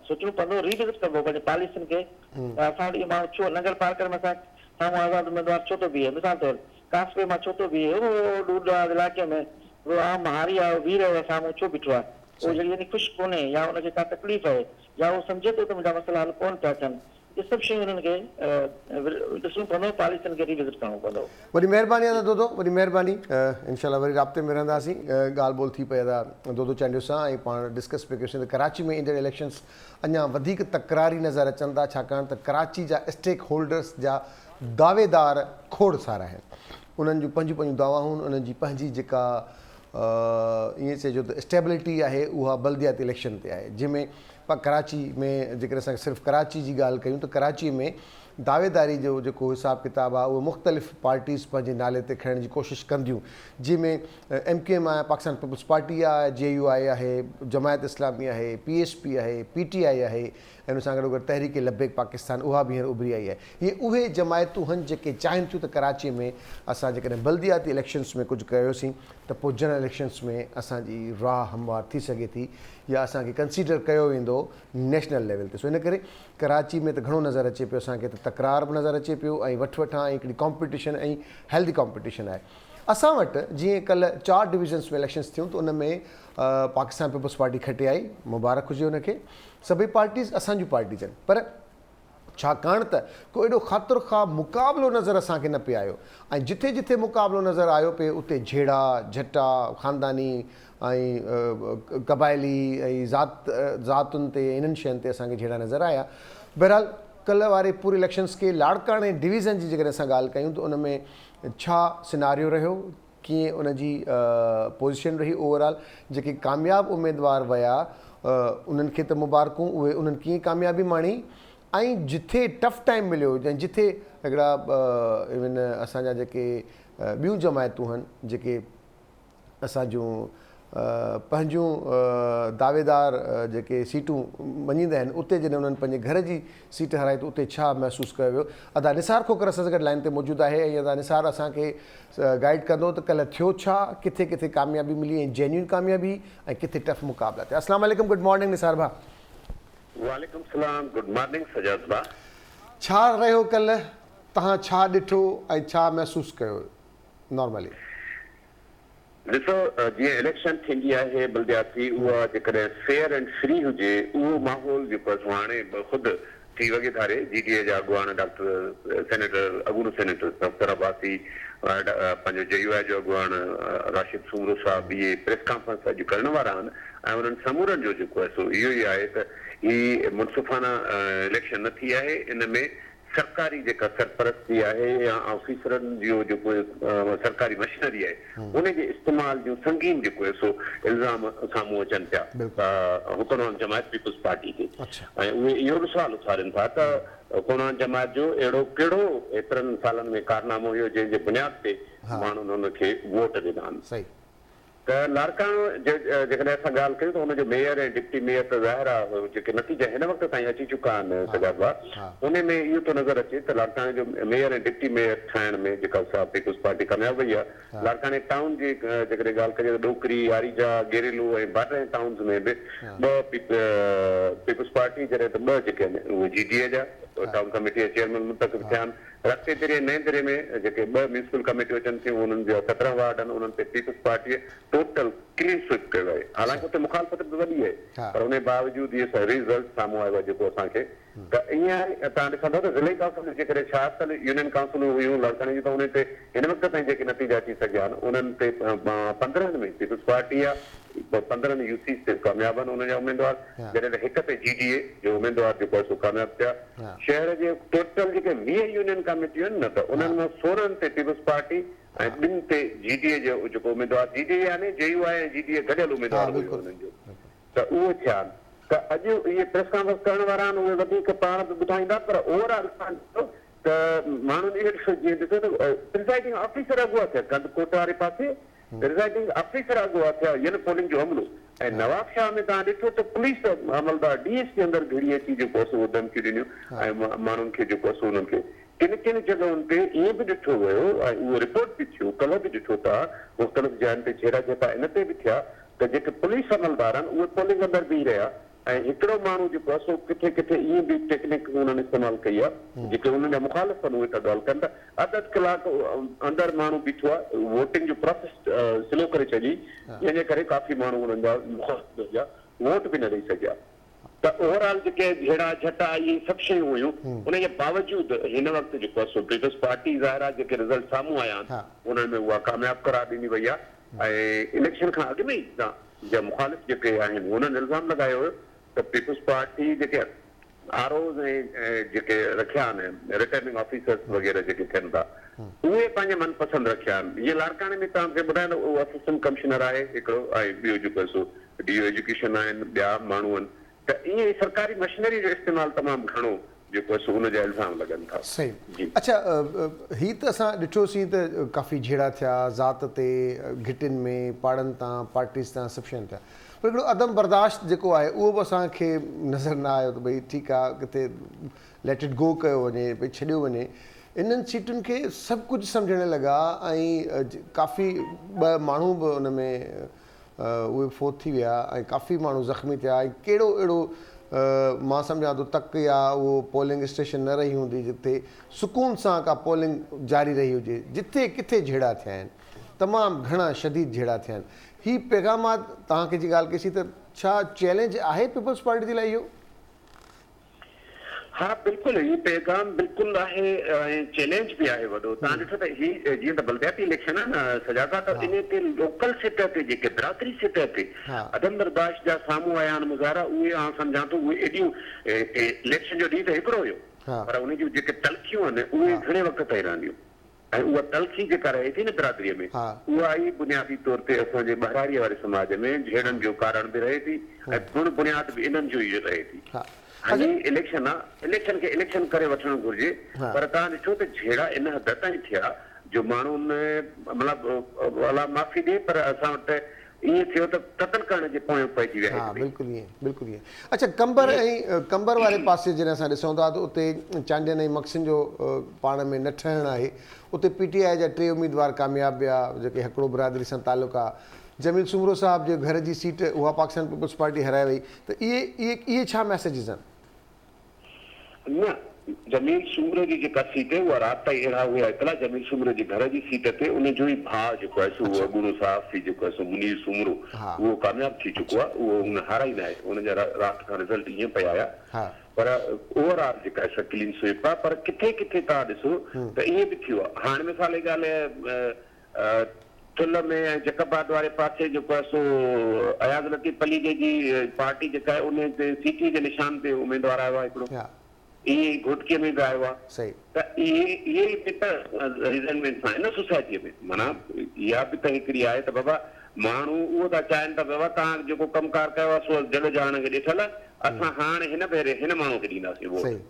سوچڻو پوندو ري وزٽ ڪبو پنهنجي پاليسين کي ته اسان وٽ اهو ماڻهو ڇو ننگر پارڪر ۾ اسان سامهون آزاد اميدوار ڇو ٿو بيهي مثال طور ڪاسبي مان ڇو ٿو بيهي اهو ڏوڏ علائقي ۾ هڪڙو عام هاري آهي اهو بيهي رهيو آهي سامهون ڇو بيٺو آهي اهو يعني خوش ڪونهي يا ان کي ڪا تڪليف آهي يا هو سمجهي ٿو ته منهنجا مسئلا حل ڪونه پيا ٿين، اهي سڀ شيون انهن کي ڏسڻو پوندو، پاليسين کي ري وزٽ ڪرڻو پوندو. وڏي مهرباني ادا دودو وڏي مهرباني انشاء الله وري رابطي ۾ رهنداسين ڳالهه ٻولهه ٿي پئي ادا دودو چانڊيو سان ۽ پاڻ ڊسڪس پئي ڪيوسين ته ڪراچي ۾ ايندڙ اليڪشنس اڃا وڌيڪ تڪراري نظر اچن ٿا ڇاڪاڻ ته ڪراچي جا اسٽيڪ هولڊرس جا دعويدار کوڙ سارا آهن انهن جون پنهنجون پنهنجون دعوائون انهن جي پنهنجي جيڪا ائين چئجو ته اسٽيبلٽي آهي اها بلدياتي اليڪشن تي آهي جنهن ۾ پا ڪراچي ۾ جيڪڏهن اسان صرف ڪراچي جي ڳالهه ڪيون ته ڪراچي ۾ دعويداري جو جيڪو حساب ڪتاب آهي اهو مختلف پارٽيز پنهنجي نالي تي کڻڻ جي ڪوشش ڪنديون جنهن ۾ ايم ڪيو ايم آهي پاڪستان پيپلز پارٽي آهي جي يو آء آهي جماعت اسلامي آهي پي ايس پي آهي پي ٽي آء آهي ۽ ان سان گڏوگڏ تحريڪ لبيڪ پاڪستان اها به هينئر اڀري آئي آهي. اهي اهي جماعتون هن جيڪي چاهين ٿيون ته ڪراچي ۾ اسان جيڪڏهن بلدياتي اليڪشنس ۾ ڪجهه ڪيوسين ته پوء جنرل اليڪشنس ۾ اسان جي راهه هموار ٿي سگهي ٿي يا اسان کي ڪنسيڊر ڪيو ويندو نيشنل ليول تي. سو ان ڪري ڪراچي ۾ ته گهڻو نظر اچي پيو اسان کي ته تڪرار به نظر اچي پيو ۽ وٺ وٺان ۽ هڪڙي ڪامپيٽيشن ۽ هيلدي ڪامپيٽيشن آهي. اسان وٽ جيئن ڪلهه چار ڊويزنس ۾ اليڪشنس ٿيون ته ان ۾ پاڪستان پيپلز پارٽي کٽي آئي مبارڪ هجي ان کي. سڀئي پارٽيز اسان جون پارٽيز آهن پر ڇاڪاڻ ته ڪو ايڏو خاطر خواهه مقابلو نظر اسان کي نه پئي آيو ۽ جٿي جٿي مقابلو نظر آيو پئي اتي جهيڙا جهٽا خانداني ۽ قبائلي ۽ ذات ذاتن تي انهن شين تي اسان کي جهيڙا نظر آيا بهرحال ڪلهه واري پوري اليڪشنس کي لاڙڪاڻي ڊويزن جي جيڪڏهن اسان ڳالهه ڪيون ته ان ۾ ڇا سيناريو رهيو ڪيئن ان جي پوزيشن رهي اوور آل جيڪي ڪامياب اميدوار ويا انهن کي ته مبارڪون اهي انهن ڪيئن ڪاميابي ماڻي ۽ جٿي ٽف ٽائيم مليو ۽ جٿي هڪڙا ايون اسان جا جيڪي ٻيون جماعتون هن جيڪي اسان جون پنهنجون دعويدار جيڪي سيٽون مڃيندا آهن اتي جڏهن انهن پنهنجي گهر جي سيٽ هارائي ته اتي ڇا محسوس ڪيو ويو ادا نثار کوکر اسان سان گڏ لائين تي موجود آهي ۽ ادا نثار اسان کي گائيڊ ڪندو ته ڪلهه ٿيو ڇا ڪٿي ڪٿي ڪاميابي ملي ۽ جينيون ڪاميابي ۽ ڪٿي ٽف مقابلا ٿيا اسلام عليڪم گڊ مارننگ نثار ڀاء. وعليڪم السلام گڊ مارننگ سجاد ڀاء. ڇا رهيو ڪلهه توهان ڇا ڏٺو ۽ ڇا محسوس ڪيو نارملي. ڏسو جيئن اليڪشن ٿيندي آهي بلدياتي اها جيڪڏهن فيئر اينڊ فري هجي اهو ماحول جيڪو آهي سو هاڻي خود ٽي وڳي ڌاري جي ڊي اي جا اڳواڻ ڊاڪٽر سينيٽر اڳوڻو سينيٽر صفدر عباسي پنهنجو جي يو آء جو اڳواڻ راشد سومرو صاحب اهي پريس ڪانفرنس اڄ ڪرڻ وارا آهن ۽ انهن سمورن جو جيڪو آهي سو اهو ئي آهي ته هي منصفانه اليڪشن نه ٿي آهي ان ۾ سرڪاري جيڪا سرپرستي آهي يا آفيسرن جو جيڪو سرڪاري مشنري آهي ان جي استعمال جون سنگين جيڪو آهي سو الزام سامهون اچن پيا حڪمران جماعت پيپلز پارٽي تي ۽ اهي اهو به سوال اٿارين ٿا ته حڪمران جماعت جو اهڙو ڪهڙو ايترن سالن ۾ ڪارنامو هيو جنهن جي بنياد تي ماڻهن هن کي ووٽ ڏنا آهن. ته لاڙڪاڻو جي جيڪڏهن اسان ڳالهه ڪيون ته ان جو ميئر ۽ ڊپٽي ميئر ته ظاهر آهي جيڪي نتيجا هن وقت تائين اچي چڪا آهن سجاد ڀاء انهي ۾ اهو ٿو نظر اچي ته لاڙڪاڻي جو ميئر ۽ ڊپٽي ميئر ٺاهڻ ۾ جيڪا سا پيپلز پارٽي ڪامياب وئي آهي لاڙڪاڻي ٽائون جي جيڪڏهن ڳالهه ڪجي ته ڏوڪري، آريجا، ڳيريلو ۽ بارڊرين ٽائونز ۾ به ٻه پيپلز پارٽي جڏهن ته ٻه جيڪي آهن اهي جي ڊي اي جا ٽائون ڪميٽي جا چيئرمين منتخب ٿيا آهن. رستي دري ۽ نئين دري ۾ جيڪي ٻه ميونسپل ڪميٽيون اچن ٿيون انهن جا 17 وارڊ آهن انهن تي پيپلز پارٽيء ٽوٽل ڪلين سوئپ ڪيو آهي حالانڪه اتي مخالفت به وڏي آهي پر انهي باوجود اهو ريزلٽ سامهون آيو آهي جيڪو اسان کي ته ائين آهي توهان ڏسندو ته ضلعي ڪائونسل ۾ جيڪڏهن 76 يونين ڪائونسلون هيون لاڙڪاڻي جون ته انهن تي هن وقت تائين جيڪي نتيجا اچي سگهيا آهن انهن تي 15 ۾ پيپلز پارٽي آهي 15 يو سيز تي ڪامياب آهن انهن جا اميدوار جڏهن ته هڪ تي جي ڊي اي جو اميدوار جيڪو آهي سو ڪامياب ٿيا. شهر جي ٽوٽل جيڪي 20 يونين ڪاميٽيون آهن نه ته انهن مان 16 تي پيپلز پارٽي ۽ ٻن تي جي ڊي اي جو جيڪو اميدوار جي ڊي اي يعني جي يو آء ۽ جي ڊي اي گڏيل اميدوار هيو انهن جو ته اهو ٿيا آهن ته اڄ اهي پريس ڪانفرنس ڪرڻ وارا آهن اهي وڌيڪ پاڻ به ٻڌائيندا پر اوور آل اسان ڏٺو ته ماڻهن اهو ڏٺو جيئن ڏٺو ته پرزائيڊنگ آفيسر اغوا ٿيا ڪنڌڪوٽ واري پاسي پرزائيڊنگ آفيسر اغوا ٿيا يعني پولنگ جو عملو ۽ نوابشاهه ۾ توهان ڏٺو ته پوليس عملدار ڊي ايس پي اندر گهڙي اچي جيڪو آهي سو اهو ڌمڪيون ڏنيون ۽ ماڻهن کي جيڪو آهي سو انهن کي ڪن ڪن جڳهن تي ائين به ڏٺو ويو ۽ اهو رپورٽ به ٿيو ڪلهه به ڏٺو ته مختلف جاين تي جهيڙا جهٽا ان تي به ٿيا ته جيڪي پوليس عملدار آهن اهي پولنگ اندر بيهي رهيا ۽ هڪڙو ماڻهو جيڪو آهي سو ڪٿي ڪٿي ائين به ٽيڪنڪ انهن استعمال ڪئي آهي جيڪي انهن جا مخالف آهن اهي ٿا ڳالهه ڪن ته اڌ اڌ ڪلاڪ اندر ماڻهو بيٺو آهي ووٽنگ جو پراسيس سلو ڪري ڇڏي جنهن جي ڪري ڪافي ماڻهو انهن جا مخالف جا ووٽ به نه ڏئي سگهيا ته اوور آل جيڪي جهيڙا جهٽا اهي سڀ شيون هيون ان جي باوجود هن وقت جيڪو آهي سو پيپلز پارٽي ظاهر آهي جيڪي رزلٽ سامهون آيا آهن انهن ۾ اها ڪامياب قرار ڏني وئي آهي ۽ اليڪشن کان اڳ ۾ ئي جا مخالف جيڪي آهن انهن الزام لڳايو هيو ته پيپلز پارٽي جيڪي آر اوز ۽ جيڪي رکيا آهن رٽرننگ آفيسرز وغيره جيڪي ٿين ٿا اهي پنهنجي من پسند رکيا آهن جيئن لاڙڪاڻي ۾ توهان کي ٻڌايان ته اهو اسسٽنٽ ڪمشنر آهي هڪڙو ۽ ٻيو جيڪو آهي سو ڊي او ايجوڪيشن آهن ٻيا ماڻهو آهن ته ائين ئي سرڪاري مشنري جو استعمال تمام گهڻو جيڪو آهي سو ان جا الزام لڳن ٿا. صحيح جي. اڇا هي ته اسان ڏٺوسين ته ڪافي جهيڙا ٿيا ذات تي گهٽين ۾ پاڙن تان پارٽيز تان سڀ شين تان پر هڪڙو عدم برداشت جيڪو آهي اهو به اسان کي نظر نه آيو ته ڀئي ٺيڪ آهي ڪٿي ليٽ it گو ڪيو وڃي ڀئي ڇڏيو وڃي انهن سيٽن کي سڀ ڪجهه سمجهڻ لڳا ۽ ڪافي ٻه ماڻهو به ان ۾ اهي به فوت ٿي ويا ۽ ڪافي ماڻهو زخمي ٿيا ۽ ڪهڙو اهڙو مان سمجهان ٿو تڪ يا اهو پولنگ اسٽيشن نه رهي هوندي جتي سڪون سان ڪا پولنگ جاري رهي هجي جتي ڪٿي جهيڙا ٿيا آهن تمام گهڻا شديد جهيڙا ٿيا آهن هي پيغامات توهان کي جي ڳالهه ڪئي سي ته ڇا چئلينج آهي پيپلز پارٽي جي لاء اهو؟ ها بلڪل هي پيغام بلڪل آهي ۽ چئلينج به آهي وڏو توهان ڏٺو ته هي جيئن ته بلدياتي اليڪشن آهي نه سجاد صاحب ته انهي تي لوڪل سطح تي جيڪي برادري سطح تي عدم برداشت جا سامهون آيا آهن مظاهرا اهي آئون سمجهان ٿو اهي ايڏيون اليڪشن جو ڏينهن ته هڪڙو هيو پر انهي جون جيڪي تلخيون آهن اهي گهڻي وقت تائين رهنديون. ۽ اها تلخي جيڪا رهي ٿي نه برادريء ۾ اها ئي بنيادي طور تي اسان جي ٻهراڙيء واري سماج ۾ جهيڙن جو ڪارڻ به رهي ٿي ۽ بڻ بنياد به انهن جو ئي رهي ٿي. هي اليڪشن آ، اليڪشن کي اليڪشن ڪري وٺڻ گهرجي پر توهان ڏٺو ته جهيڙا ان حد تائين ٿيا جو ماڻهن مطلب الله معافي ڏي پر اسان وٽ ائين ٿيو ته قتل ڪرڻ جي پويان پئجي ويا ها هڪ ٻئي. بلڪل ائين بلڪل ائين اڇا قمبر ۽ قمبر واري پاسي جڏهن اسان ڏسون ٿا ته اتي چانڊين ۽ مگسين جو پاڻ ۾ نه ٺهڻ آهي اتي پي ٽي آء جا ٽي اميدوار ڪامياب ويا جيڪي هڪڙو برادري سان تعلق آ جميل سومرو صاحب جي گهر جي سيٽ اها پاڪستان پيپلز پارٽي هرائي وئي ته اهي اهي اهي ڇا ميسيجز آهن؟ نه، جميل سومرو جي جيڪا سيٽ اها رات تائين اهڙا هيا اطلاع جميل سومرو جي گهر جي سيٽ تي ان جو ئي ڀاء جيڪو آهي سو اهو اڳوڻو صحافي جيڪو آهي سو منير سومرو اهو ڪامياب ٿي چڪو آهي اهو ان هارائي ناهي ان جا رات کان رزلٽ ائين پئي آيا پر اوور آل جيڪا آهي سا ڪلين سوئپ آهي پر ڪٿي ڪٿي توهان ڏسو ته ائين به ٿيو آهي هاڻي مثال جي ڳالهه ٺل ۾ ۽ جيڪب آباد واري پاسي جيڪو آهي سو اياز لطيف پليجي جي پارٽي جيڪا آهي ان تي سيٽي جي نشان تي اميدوار آيو آهي هڪڙو. ائين ئي گهوٽڪيء ۾ به آيو آهي. صحيح. ته اهي اهي ئي به ته ريزنٽمينٽس آهن نه سوسائٽيء ۾. معنيٰ اها به ته هڪڙي آهي ته بابا ماڻهو اهو ٿا چاهين ته بابا توهان جيڪو ڪم ڪار ڪيو آهي سو جڳ جهان کي ڏٺل آهي، اسان هاڻ هن ڀيري هن ماڻهوء کي ڏينداسين ووٽ. صحيح.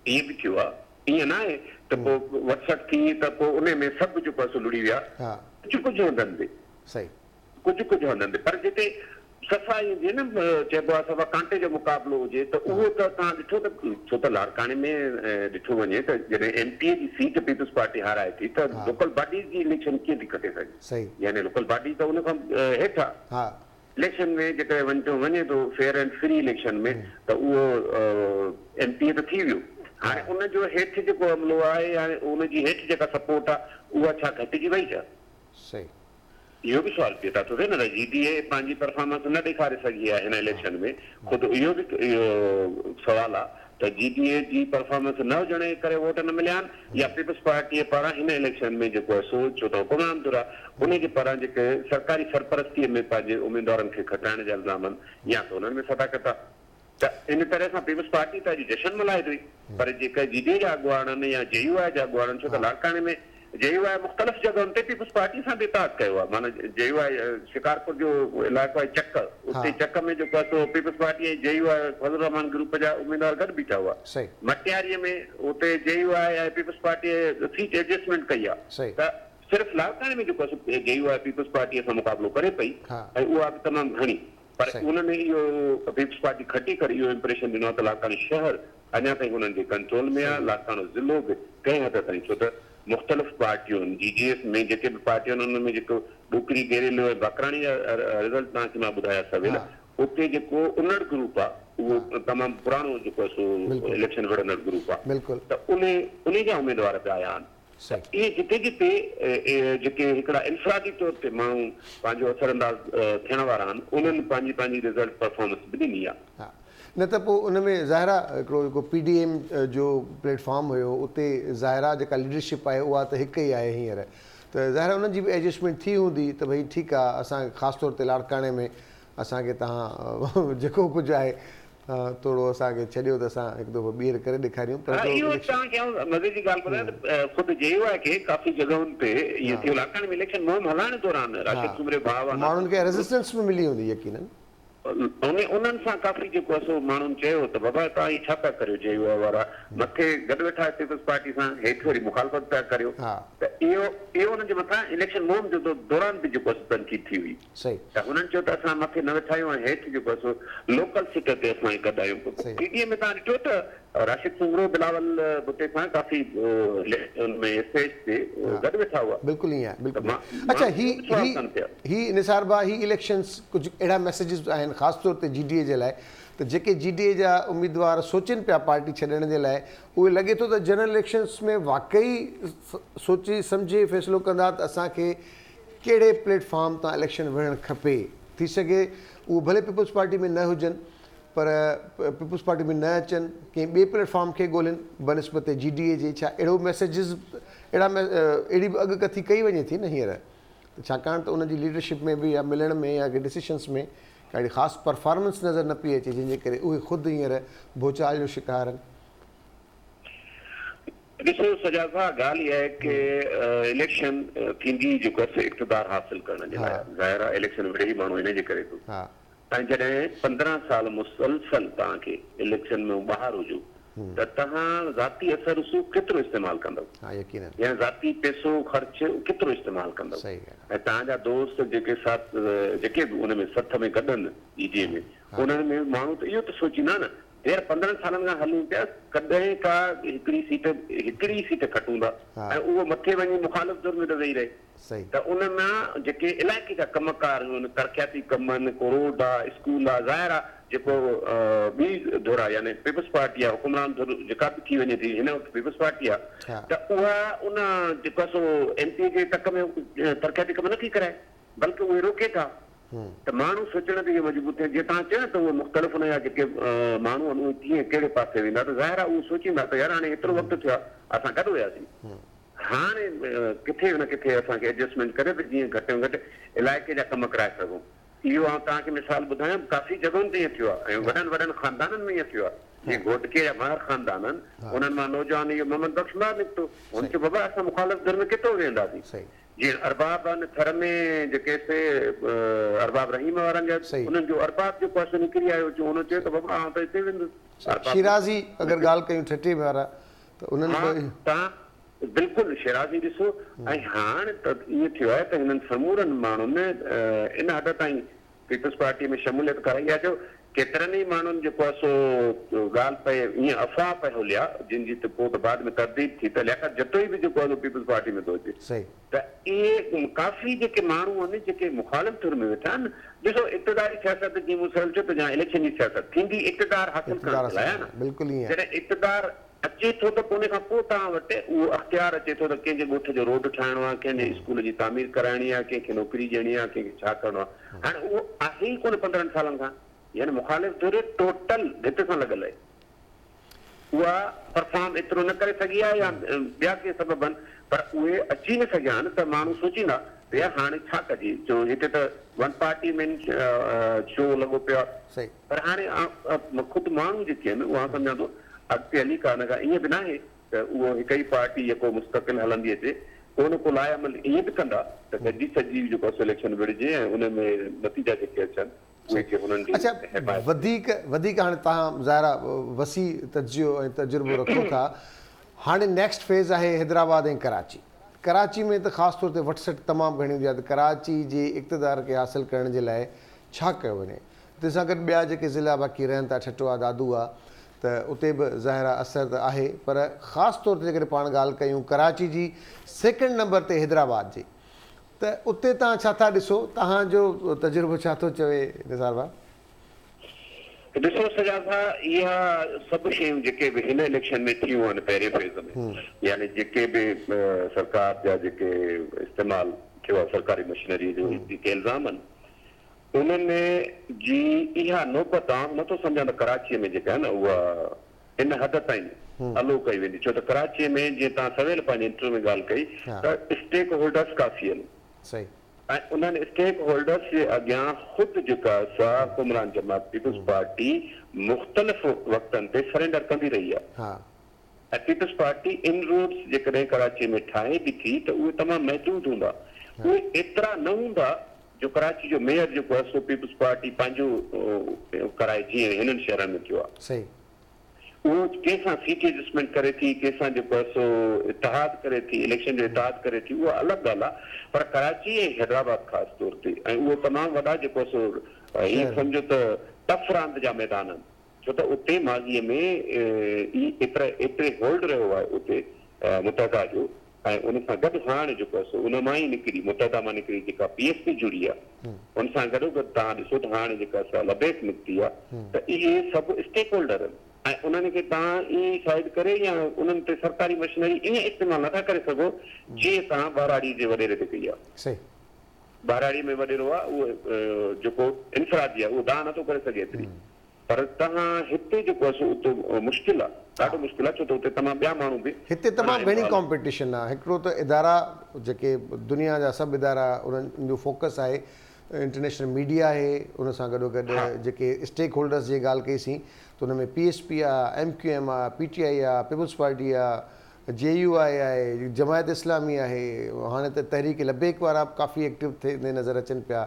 ائين به ٿيو آهي. ائين ناهي ته پوء وٽ سٽ ٿي ته پوء انهي ۾ سڀ جيڪو آهي سو لڙي ويا. ها. ڪجهه ڪجهه هنڌن تي. صحيح. ڪجهه ڪجهه هنڌن تي پر جتي صفا ائين جيئن نه چئبو آهي صفا ڪانٽي جو مقابلو هجي ته اهو ته توهان ڏٺو ته ڇو ته لاڙڪاڻي ۾ ڏٺو وڃي ته جڏهن ايم پي اي جي سيٽ پيپلز پارٽي هارائي ٿي ته لوڪل باڊيز جي اليڪشن ڪيئن ٿي کٽي سگهي يعني لوڪل باڊي ته ان کان هيٺ آهي اليڪشن ۾ جيڪڏهن وڃتو وڃي ٿو فيئر اينڊ فري اليڪشن ۾ ته اهو ايم پي اي ته ٿي ويو هاڻي ان جو هيٺ جيڪو عملو آهي يا ان جي هيٺ جيڪا سپورٽ آهي اها ڇا گهٽجي وئي ڇا؟ صحيح. اهو به سوال پيدا ٿو ٿئي نه ته جي ڊي اي پنهنجي پرفارمنس نه ڏيکاري سگهي آهي هن اليڪشن ۾ خود اهو به اهو سوال آهي ته جي ڊي اي جي پرفارمنس نه هجڻ جي ڪري ووٽ نه مليا آهن يا پيپلز پارٽيء پاران هن اليڪشن ۾ جيڪو آهي سو ڇو ته حڪمران ڌر آهي انهي جي پاران جيڪي سرڪاري سرپرستيء ۾ پنهنجي اميدوارن کي کٽائڻ جا الزام آهن يا ته انهن ۾ صداقت آهي ته ان طرح سان پيپلز پارٽي ته اڄ جشن ملهائي ٿي پر جيڪي جي ڊي اي جا اڳواڻ آهن يا جي يو آء جا اڳواڻ آهن ڇو ته لاڙڪاڻي ۾ جي يو آء مختلف جڳهن تي پيپلز پارٽي سان به اتحاد ڪيو آهي معنيٰ جي يو آء شڪارپور جو علائقو آهي چڪ اتي چڪ ۾ جيڪو آهي سو پيپلز پارٽي ۽ جي يو آء فضل الرحمان گروپ جا اميدوار گڏ بيٺا هئا مٽياري ۾ اتي جي يو آء ۽ پيپلز پارٽي سيٽ ايڊجسٽمينٽ ڪئي آهي ته صرف لاڙڪاڻي ۾ جيڪو آهي سو جي يو آء پيپلز پارٽي سان مقابلو ڪري پئي ۽ اها به تمام گهڻي پر انهن اهو پيپلز پارٽي کٽي ڪري اهو امپريشن ڏنو آهي ته لاڙڪاڻي شهر اڃا تائين انهن جي ڪنٽرول ۾ آهي، لاڙڪاڻو ضلعو به ڪنهن حد تائين ڇو ته مختلف پارٽيون جي جي ايس ۾ جيڪي به پارٽيون آهن انهن ۾ جيڪو ڏوڪري، گيريلو ۽ باقراڻي جا رزلٽ توهان کي مان ٻڌايا سويل اتي جيڪو انڙ گروپ آهي اهو تمام پراڻو جيڪو آهي سو اليڪشن وڙهندڙ گروپ آهي ته انهي جا اميدوار به آيا آهن. ته اهي جتي جتي جيڪي هڪڙا انفرادي طور تي ماڻهو پنهنجو اثر انداز ٿيڻ وارا آهن انهن پنهنجي پنهنجي رزلٽ پرفارمنس به ڏني آهي. ها نه ته پوء ان ۾ ظاهر آهي هڪڙو جيڪو پي ڊي ايم جو پليٽ فارم هيو اتي ظاهر آهي جيڪا ليڊرشپ آهي اها ته هڪ ئي آهي هينئر ته ظاهر آهي انهن جي به ايڊجسٽمينٽ ٿي هوندي ته ڀئي ٺيڪ آهي اسان خاص طور تي لاڙڪاڻي ۾ اسان کي توهان جيڪو ڪجهه آهي ٿورو اسان کي ڇڏيو ته اسان هڪ دفعو ٻيهر ڪري ڏيکاريون پر ها هڪڙو اهو اليڪشن توهان کي آئون مزي جي ڳالهه ٻڌايان ته خود جي يو آء کي ڪافي جڳهن تي ائين ٿيو لاڙڪاڻي ۾ اليڪشن مهم هلائڻ دوران راشد سومري ڀاء ها ماڻهن کي ريزسٽنس به ملي هوندي يقينن. انهن سان ڪافي جيڪو آهي سو ماڻهن چيو ته بابا توهان هي ڇا پيا ڪريو جي يو آء وارا مٿي گڏ ويٺا آهيو پيپلز پارٽي سان هيٺ وري مخالفت پيا ڪريو ته اهو اهو انهن جي مٿان اليڪشن مهم جو دوران به جيڪو آهي سو تنقيد ٿي هئي. صحيح. ته هنن چيو ته اسان مٿي نه ويٺا آهيون ۽ هيٺ جيڪو آهي سو لوڪل سطح تي اسان گڏ آهيون. پي ٽي ايم ۾ توهان ڏٺو ته راشد سومرو بلاول ڀٽي سان ڪافي ان ۾ اسٽيج تي گڏ ويٺا هئا. بلڪل ائين آهي ته بلڪل مان اڇا ماڻهو هي اهو به سوال هي ڪن پيا. هي نثار ڀاء هي اليڪشنز ڪجهه اهڙا ميسيجز به آهن خاص طور تي جي ڊي اي جي لاء ته جيڪي جي ڊي اي جا اميدوار سوچين پيا پارٽي ڇڏڻ جي لاء اهي لڳي ٿو ته جنرل اليڪشنز ۾ واقعي سوچي سمجهي فيصلو ڪندا ته اسان کي ڪهڙي پليٽ فارم تان اليڪشن وڙهڻ کپي، ٿي سگهي اهو ڀلي پيپلز پارٽي ۾ نه هجن پر پيپلز پارٽي ۾ نه اچن ڪنهن ٻئي پليٽ فارم کي ڳولين بنسبت جي ڊي اي جي، ڇا اهڙو ميسيجز اهڙا اهڙي به اڳڪٿي ڪئي وڃي ٿي نه هينئر ته ڇاڪاڻ ته انهن جي ليڊرشپ ۾ به يا ملڻ ۾ يا ڊسيشنس ۾ ڪا اهڙي خاص پرفارمنس نظر نه پئي اچي جنهن جي ڪري اهي خود هينئر ڀوچال جو شڪار آهن. ڏسو سجاد ڀاء ڳالهه اها آهي ڪي اليڪشن ٿيندي ئي جيڪو آهي سو اقتدار حاصل ڪرڻ جي لاء آهي ظاهر آهي اليڪشن وڙهي ماڻهو ان جي ڪري ٿو ۽ جڏهن 15 سال مسلسل توهان کي اليڪشن ۾ ٻاهر هجو ته توهان ذاتي اثر رسوخ ڪيترو استعمال ڪندؤ يا ذاتي پيسو خرچ ڪيترو استعمال ڪندؤ ۽ توهان جا دوست جيڪي ساٿ جيڪي به ان ۾ سٿ ۾ گڏ آهن جي ڊي اي ۾ انهن ۾ ماڻهو ته اهو ته سوچيندا نه هينئر 15 سالن کان هلون پيا، ڪڏهن ڪا هڪڙي سيٽ هڪڙي ئي سيٽ کٽون ٿا ۽ اهو مٿي وڃي مخالف ڌر ۾ ٿو ويهي رهي ته ان مان جيڪي علائقي جا ڪم ڪار آهن، ترقياتي ڪم آهن، ڪو روڊ آ، اسڪول آ، ظاهر آ جيڪو ٻي ڌر آ يعني پيپلز پارٽي آ، حڪمران ڌر جيڪا به ٿي وڃي ٿي هن وقت پيپلز پارٽي آ ته اها ان جيڪو آ سو ايم پي اي جي تڪ ۾ ترقياتي ڪم نه ٿي ڪرائي بلڪه اهي روڪي ٿا. ته ماڻهو سوچڻ تي اهو مجبور ٿين، جيئن توهان چيو نه ته اهي مختلف ان جا جيڪي ماڻهو آهن اهي ڪيئن ڪهڙي پاسي ويندا ته ظاهر آهي اهي سوچيندا ته يار هاڻي ايترو وقت ٿيو آهي اسان گڏ هياسين هاڻي ڪٿي نه ڪٿي اسان کي ايڊجسٽمينٽ ڪري ته جيئن گهٽ ۾ گهٽ علائقي جا ڪم ڪرائي سگهون. اهو آئون توهان کي مثال ٻڌايان ڪافي جڳهن تي ائين ٿيو آهي ۽ وڏن وڏن خاندانن ۾ ائين ٿيو آهي. جيئن گهوٽڪيء جا مهر خاندان آهن، انهن مان نوجوان اهو محمد بخش مهر نڪتو. هن چيو بابا اسان مخالف ڌر ۾ ڪيترو ويهنداسين. جيئن ارباب آهن ٿر ۾ جيڪي سي ارباب رحيم وارن جا انهن جو ارباب جيڪو آهي سو نڪري آيو چيو هن چيو ته بابا آئون ته هتي ويندس. ارباب شيرازي اگر ڳالهه ڪيون ٺٽي وارا ته انهن به. ها تان بلڪل شيرازي ڏسو ۽ هاڻ ته ائين ٿيو آهي ته هنن سمورن ماڻهن ان حد تائين پيپلز پارٽي ۾ شموليت ڪرائي آهي جو ڪيترن ئي ماڻهن جيڪو آهي سو ڳالهه پئي ائين افواهه پئي هليا جن جي ته پوء ته بعد ۾ ترديد ٿي ته لياقت جتوئي به جيڪو آهي سو پيپلز پارٽي ۾ ٿو اچي ته اهي ڪافي جيڪي ماڻهو آهن جيڪي مخالف ڌر ۾ ويٺا آهن ڏسو اقتداري سياست جيئن مون سهيل چيو ته جا اليڪشن جي سياست ٿيندي اقتدار حاصل ڪرڻ جي لاء آهي نه جڏهن اقتدار اچي ٿو ته پوء ان کان پوء توهان وٽ اهو اختيار اچي ٿو ته ڪنهن جي ڳوٺ جو روڊ ٺاهڻو آهي، ڪنهن جي اسڪول جي تعمير ڪرائڻي آهي، ڪنهن کي نوڪري ڏيڻي آهي، ڪنهن کي ڇا ڪرڻو آهي. هاڻي اهو آهي ئي ڪونه 15 سالن کان. يعني مخالف ڌر ٽوٽل ڀت سان لڳل آهي. اها پرفارم ايترو نه ڪري سگهي آهي يا ٻيا ڪي سبب آهن پر اهي اچي نه سگهيا آهن ته ماڻهو سوچيندا ته يار هاڻي ڇا ڪجي جو هتي ته ون پارٽي مين شو لڳو پيو آهي. پر هاڻي خود ماڻهو جيڪي آهن اها سمجهان ٿو اڳتي هلي ڪا نه ڪا ائين به ناهي ته اهو هڪ ئي پارٽي يڪو مستقل هلندي اچي ڪو نه ڪو لاء عمل ائين به ڪندا ته گڏجي سڏجي جيڪو آهي سو اليڪشن وڙهجي ۽ ان ۾ نتيجا جيڪي اچن اهي ڪي هنن جي اڇا حمايت ۾. وڌيڪ وڌيڪ هاڻي توهان ظاهر آهي وسيع تجزيو ۽ تجربو رکو ٿا هاڻي نيڪسٽ فيز آهي حيدرآباد ۽ ڪراچي ڪراچي ۾ ته خاص طور تي وٺ سٽ تمام گهڻي هوندي آهي ته ڪراچي جي اقتدار کي حاصل ڪرڻ جي لاء ڇا ڪيو وڃي تنهن سان گڏ ٻيا جيڪي ضلعا باقي رهن ٿا ٺٽو آ دادو آ ته اتي به ظاهر آ اثر ته آهي پر خاص طور تي جيڪڏهن پاڻ ڳالهه ڪيون ڪراچي جي سيڪنڊ نمبر تي حيدرآباد جي ته اتي توهان ڇا ٿا ڏسو توهان جو تجربو ڇا ٿو چوي نثار ڀاء؟ ڏسو سجاد ڀاء اها سڀ شيون جيڪي به هن اليڪشن ۾ ٿيون آهن پهرين فيز ۾ يعني جيڪي به سرڪار جا جيڪي استعمال ٿيو آهي سرڪاري مشنري جو جيڪي الزام آهن انهن جي اها نوبت آئون نه ٿو سمجهان ته ڪراچيء ۾ جيڪا آهي نه اها ان حد تائين الو ڪئي ويندي ڇو ته ڪراچيء ۾ جيئن توهان سويل پنهنجي انٽرويو ۾ ڳالهه ڪئي ته اسٽيڪ هولڊرس ڪافي آهن ۽ انهن اسٽيڪ هولڊرس جي اڳيان خود جيڪا سا حڪمران جماعت پيپلز پارٽي مختلف وقتن تي سرينڊر ڪندي رهي آهي. ۽ پيپلز پارٽي ان روڊز جيڪڏهن ڪراچي ۾ ٺاهي به ٿي ته اهي تمام محدود هوندا، اهي ايترا نه هوندا جو ڪراچي جو ميئر جيڪو آهي سو پيپلز پارٽي پنهنجو ڪرائي جيئن هنن شهرن ۾ ٿيو آهي. اهو ڪنهن سان سيٽ ايڊجسٽمينٽ ڪري ٿي، ڪنهن سان جيڪو آهي سو اتحاد ڪري ٿي، اليڪشن جو اتحاد ڪري ٿي اها الڳ ڳالهه آهي پر ڪراچي ۽ حيدرآباد خاص طور تي ۽ اهي تمام وڏا جيڪو آهي سو ائين سمجهو ته ٽف راند جا ميدان آهن. ڇو ته اتي ماضيء ۾ ئي ايترا ايتري هولڊ رهيو آهي اتي متحده جو ۽ ان سان گڏ هاڻ جيڪو آهي سو ان مان ئي نڪري متحده مان نڪري جيڪا پي ايس پي جڙي آهي ان سان گڏو گڏ توهان ڏسو ته هاڻ جيڪا سا لبيڪ نڪتي آهي ته اهي سڀ اسٽيڪ هولڊر آهن ۽ انهن کي توهان ائين سائيڊ ڪري يا انهن تي سرڪاري مشنري ائين استعمال نٿا ڪري سگهو جيئن توهان ٻهراڙي جي وڏيري تي ڪئي آهي. ٻهراڙي ۾ وڏيرو آهي اهو جيڪو انفرادي آهي اهو دانهن نٿو ڪري سگهي ايتري پر توهان هتي جيڪو آهي سو اتي مشڪل آهي ڏاڍو مشڪل آهي ڇو ته اتي تمام ٻيا ماڻهو به هتي تمام گهڻي ڪامپيٽيشن آهي هڪڙو ته ادارا جيڪي دنيا جا سڀ ادارا انهن جو فوڪس آهي انٽرنيشنل ميڊيا آهي ان سان گڏو گڏ جيڪي اسٽيڪ هولڊرس جي ڳالهه ڪئي سين ته ان ۾ پي ايس پي آهي ايم ڪيو ايم آهي پي ٽي آئي آهي پيپلز پارٽي آهي جي يو آء آهي، جماعت اسلامي آهي، هاڻي ته تحريڪ لبيڪ وارا به ڪافي ايڪٽو ٿيندي نظر اچن پيا،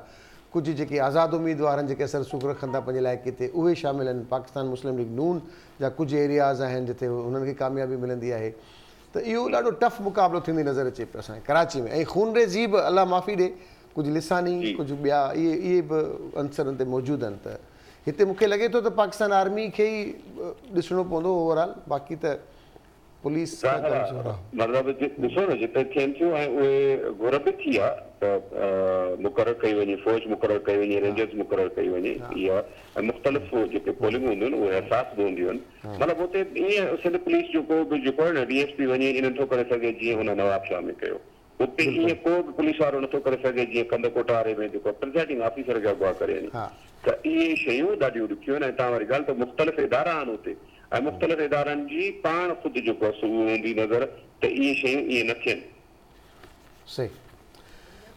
ڪجهه جيڪي آزاد اميدوار آهن جيڪي اثر رسوخ رکن ٿا پنهنجي علائقي تي اهي شامل آهن، پاڪستان مسلم ليگ نون جا ڪجهه ايرياز آهن جتي هنن کي ڪاميابي ملندي آهي ته اهو ڏاڍو ٽف مقابلو ٿيندي نظر اچي پيو اسان کي ڪراچي ۾ ۽ خونريزي به الله معافي ڏي ڪجهه لساني ڪجهه ٻيا اهي اهي به عنصر ان تي موجود آهن ته هتي مون کي لڳي ٿو ته پاڪستان آرمي کي ئي ڏسڻو پوندو اوور آل باقي ته پوليس کان ظاهر ڪمزور آ. مطلب ڏسو نه جتي ٿين ٿيون ۽ اهي گهر به ٿي آ ته مقرر ڪئي وڃي فوج مقرر ڪئي وڃي رينجرز مقرر ڪئي وڃي اها ۽ مختلف جيڪي پولنگ هونديون آهن اهي حساس به هونديون آهن مطلب اتي ائين سنڌ پوليس جو ڪو به جيڪو آهي نه ڊي ايس پي وڃي ائين نٿو ڪري سگهي جيئن هن نوابشاهه ۾ ڪيو اتي ائين ڪو به پوليس وارو نٿو ڪري سگهي جيئن ڪنڌڪوٽ واري ۾ جيڪو پرزائيڊنگ آفيسر کي اغوا ڪري وڃي ته اهي شيون ڏاڍيون ڏکيون آهن ۽ تان واري ڳالهه ته مختلف ادارا آهن اتي ۽ مختلف ادارن جي پاڻ خود جيڪو آهي سو اهو هوندي نظر ته اهي شيون ائين نه ٿين. صحيح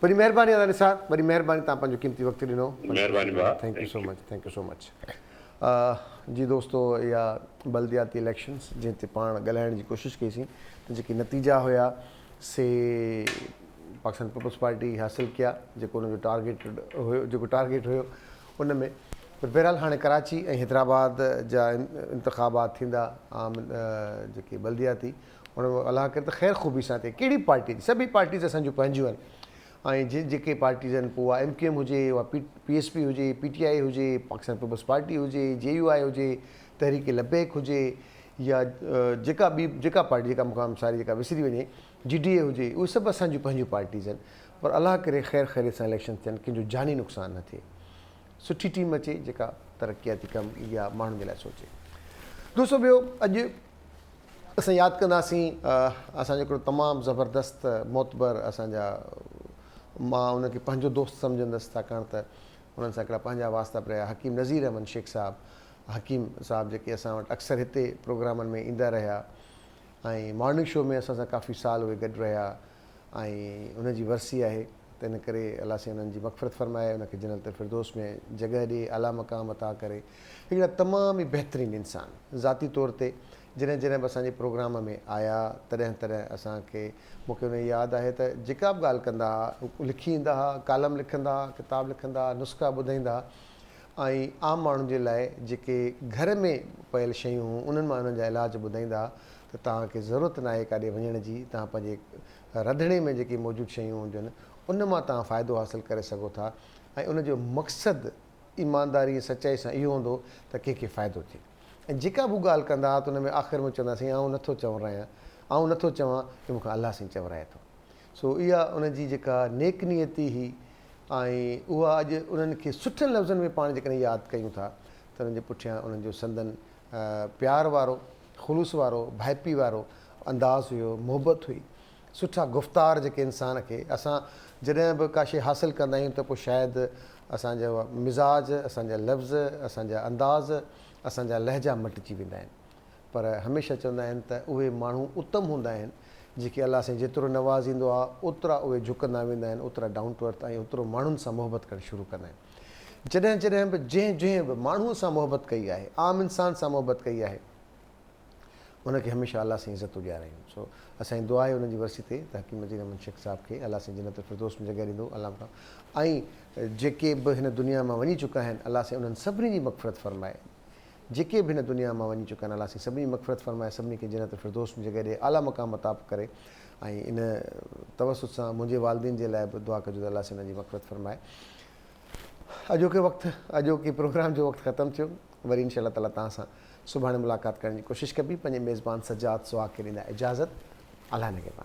وڏي مهرباني ادا نثار وڏي مهرباني توهان پنهنجو قيمتي وقت ڏنو مهرباني ڀاء thank you so much thank you so much. جي دوستو اها بلدياتي اليڪشنس جنهن تي پاڻ ڳالهائڻ جي ڪوشش ڪئي سين ته جيڪي نتيجا هيا سي پاڪستان پيپلز پارٽي حاصل ڪيا جيڪو ان جو ٽارگيٽ هيو جيڪو ٽارگيٽ هيو ان ۾ پر بهرحال هاڻي ڪراچي ۽ حيدرآباد جا انتخابات ٿيندا عام جيڪي بلدياتي ان ۾ الله ڪري ته خير خوبي سان ٿئي ڪهڙي پارٽي سڀئي پارٽيز اسان جون پنهنجون آهن ۽ جن جيڪي پارٽيز آهن پوء اها ايم ڪيو ايم هجي اها پي ايس پي هجي پي ٽي آء هجي پاڪستان پيپلز پارٽي هجي جي يو آء هجي تحريڪ لبيڪ هجي يا جيڪا ٻي جيڪا پارٽي جيڪا مون کان ساري جيڪا وسري وڃي جي ڊي اي هجي اهي سڀ اسان جون پنهنجون پارٽيز آهن پر الله ڪري خير خيريت سان اليڪشن ٿين ڪنهن جو جاني نقصان نه ٿئي سٺي ٽيم اچي جيڪا ترقياتي ڪم يا ماڻهن جي لاء سوچي دوستو ٻيو اڄ اسان ياد ڪنداسين اسان جو هڪڙو تمام زبردست معتبر اسان جا مان ان کي پنهنجو دوست سمجهندس ڇاڪاڻ ته انهن سان هڪڙا پنهنجا واسطا به رهيا حڪيم نذير احمد شيخ صاحب حڪيم صاحب جيڪي اسان وٽ اڪثر هتي پروگرامن ۾ ايندا رهيا ۽ مارننگ شو ۾ اسان سان ڪافي سال اهي گڏ رهيا ۽ انهن جي ورسي آهي تنھن ڪري الله سائين انهن جي مغفرت فرمائي انهن کي جنت الفردوس ۾ جڳهه ڏي اعليٰ مقام عطا ڪري هڪڙا تمام ئي بهترين انسان ذاتي طور تي جڏهن جڏهن به اسان جي پروگرام ۾ آيا تڏهن تڏهن اسان کي مون کي انهي ياد آهي ته جيڪا به ڳالهه ڪندا ها لکي ايندا ها ڪالم لکندا ها ڪتاب لکندا ها نسخا ٻڌائيندا ها ۽ عام ماڻهن جي لاء جيڪي گهر ۾ پيل شيون هيون انهن مان انهن جا علاج ٻڌائيندا ها ته توهان کي ضرورت ناهي ڪاڏي وڃڻ جي توهان پنهنجي رڌڻي ۾ جيڪي موجود شيون هونديون آهن ان مان توهان فائدو حاصل ڪري سگهو ٿا ۽ ان جو مقصد ايمانداري ۽ سچائي سان اهو هوندو هو ته ڪنهن کي فائدو ٿئي ۽ جيڪا به هو ڳالهه ڪندا ها ته ان ۾ آخر ۾ چوندا سائين آئون نٿو چورايان آئون نٿو چوان اهو مون کان الله سائين چورائي ٿو سو اها ان جي جيڪا نيڪ نيتي هئي ۽ اها اڄ انهن کي سٺن لفظن ۾ پاڻ جيڪڏهن ياد ڪيون ٿا ته انهن جي پٺيان انهن جو سندن پيار وارو، خلوص وارو، ڀائپي وارو انداز هيو، محبت هئي. سٺا گفتار جيڪي انسان کي اسان جڏهن به ڪا شيء حاصل ڪندا آهيون ته پوء شايد اسان جو مزاج، اسان جا لفظ، اسان جا انداز، اسان جا لهجا مٽجي ويندا آهن. پر هميشه چوندا آهن ته اهي ماڻهو اتم هوندا آهن جيڪي الله سائين جيترو نوازيندو آهي اوترا اهي جهڪندا ويندا آهن، اوترا ڊائون ٽو ارٿ ۽ اوترو ماڻهن سان محبت ڪرڻ شروع ڪندا آهن. جڏهن جڏهن به جنهن جنهن به ماڻهوء سان محبت ڪئي آهي، عام انسان سان محبت ڪئي آهي، ان کي هميشه الله سائين عزتون ڏيارايون. سو اسان جي دعا آهي انهن جي ورسي تي ته حڪيم نذير احمد شيخ صاحب کي الله سائين جنت الفردوس ۾ جڳهه ڏيندو الله مقام ۽ جيڪي به هن دنيا مان وڃي چڪا آهن الله سائين انهن سڀني جي مغفرت فرمائي. جيڪي به هن دنيا مان وڃي چڪا آهن الله سائين سڀني جي مغفرت فرمائي سڀني کي جنت الفردوس ۾ جڳهه ڏئي اعليٰ مقام عطا ڪري ۽ ان توسط سان منهنجي والدين جي لاء به دعا ڪجو ته الله سائين انهن جي مغفرت فرمائي. اڄوڪي وقت اڄوڪي پروگرام جو وقت ختم ٿيو وري انشاء الله تعالي توهان سان سڀاڻي ملاقات ڪرڻ جي ڪوشش ڪبي پنهنجي ميزبان سجاد سهاڳ کي ڏيندا اجازت الله نگهبان.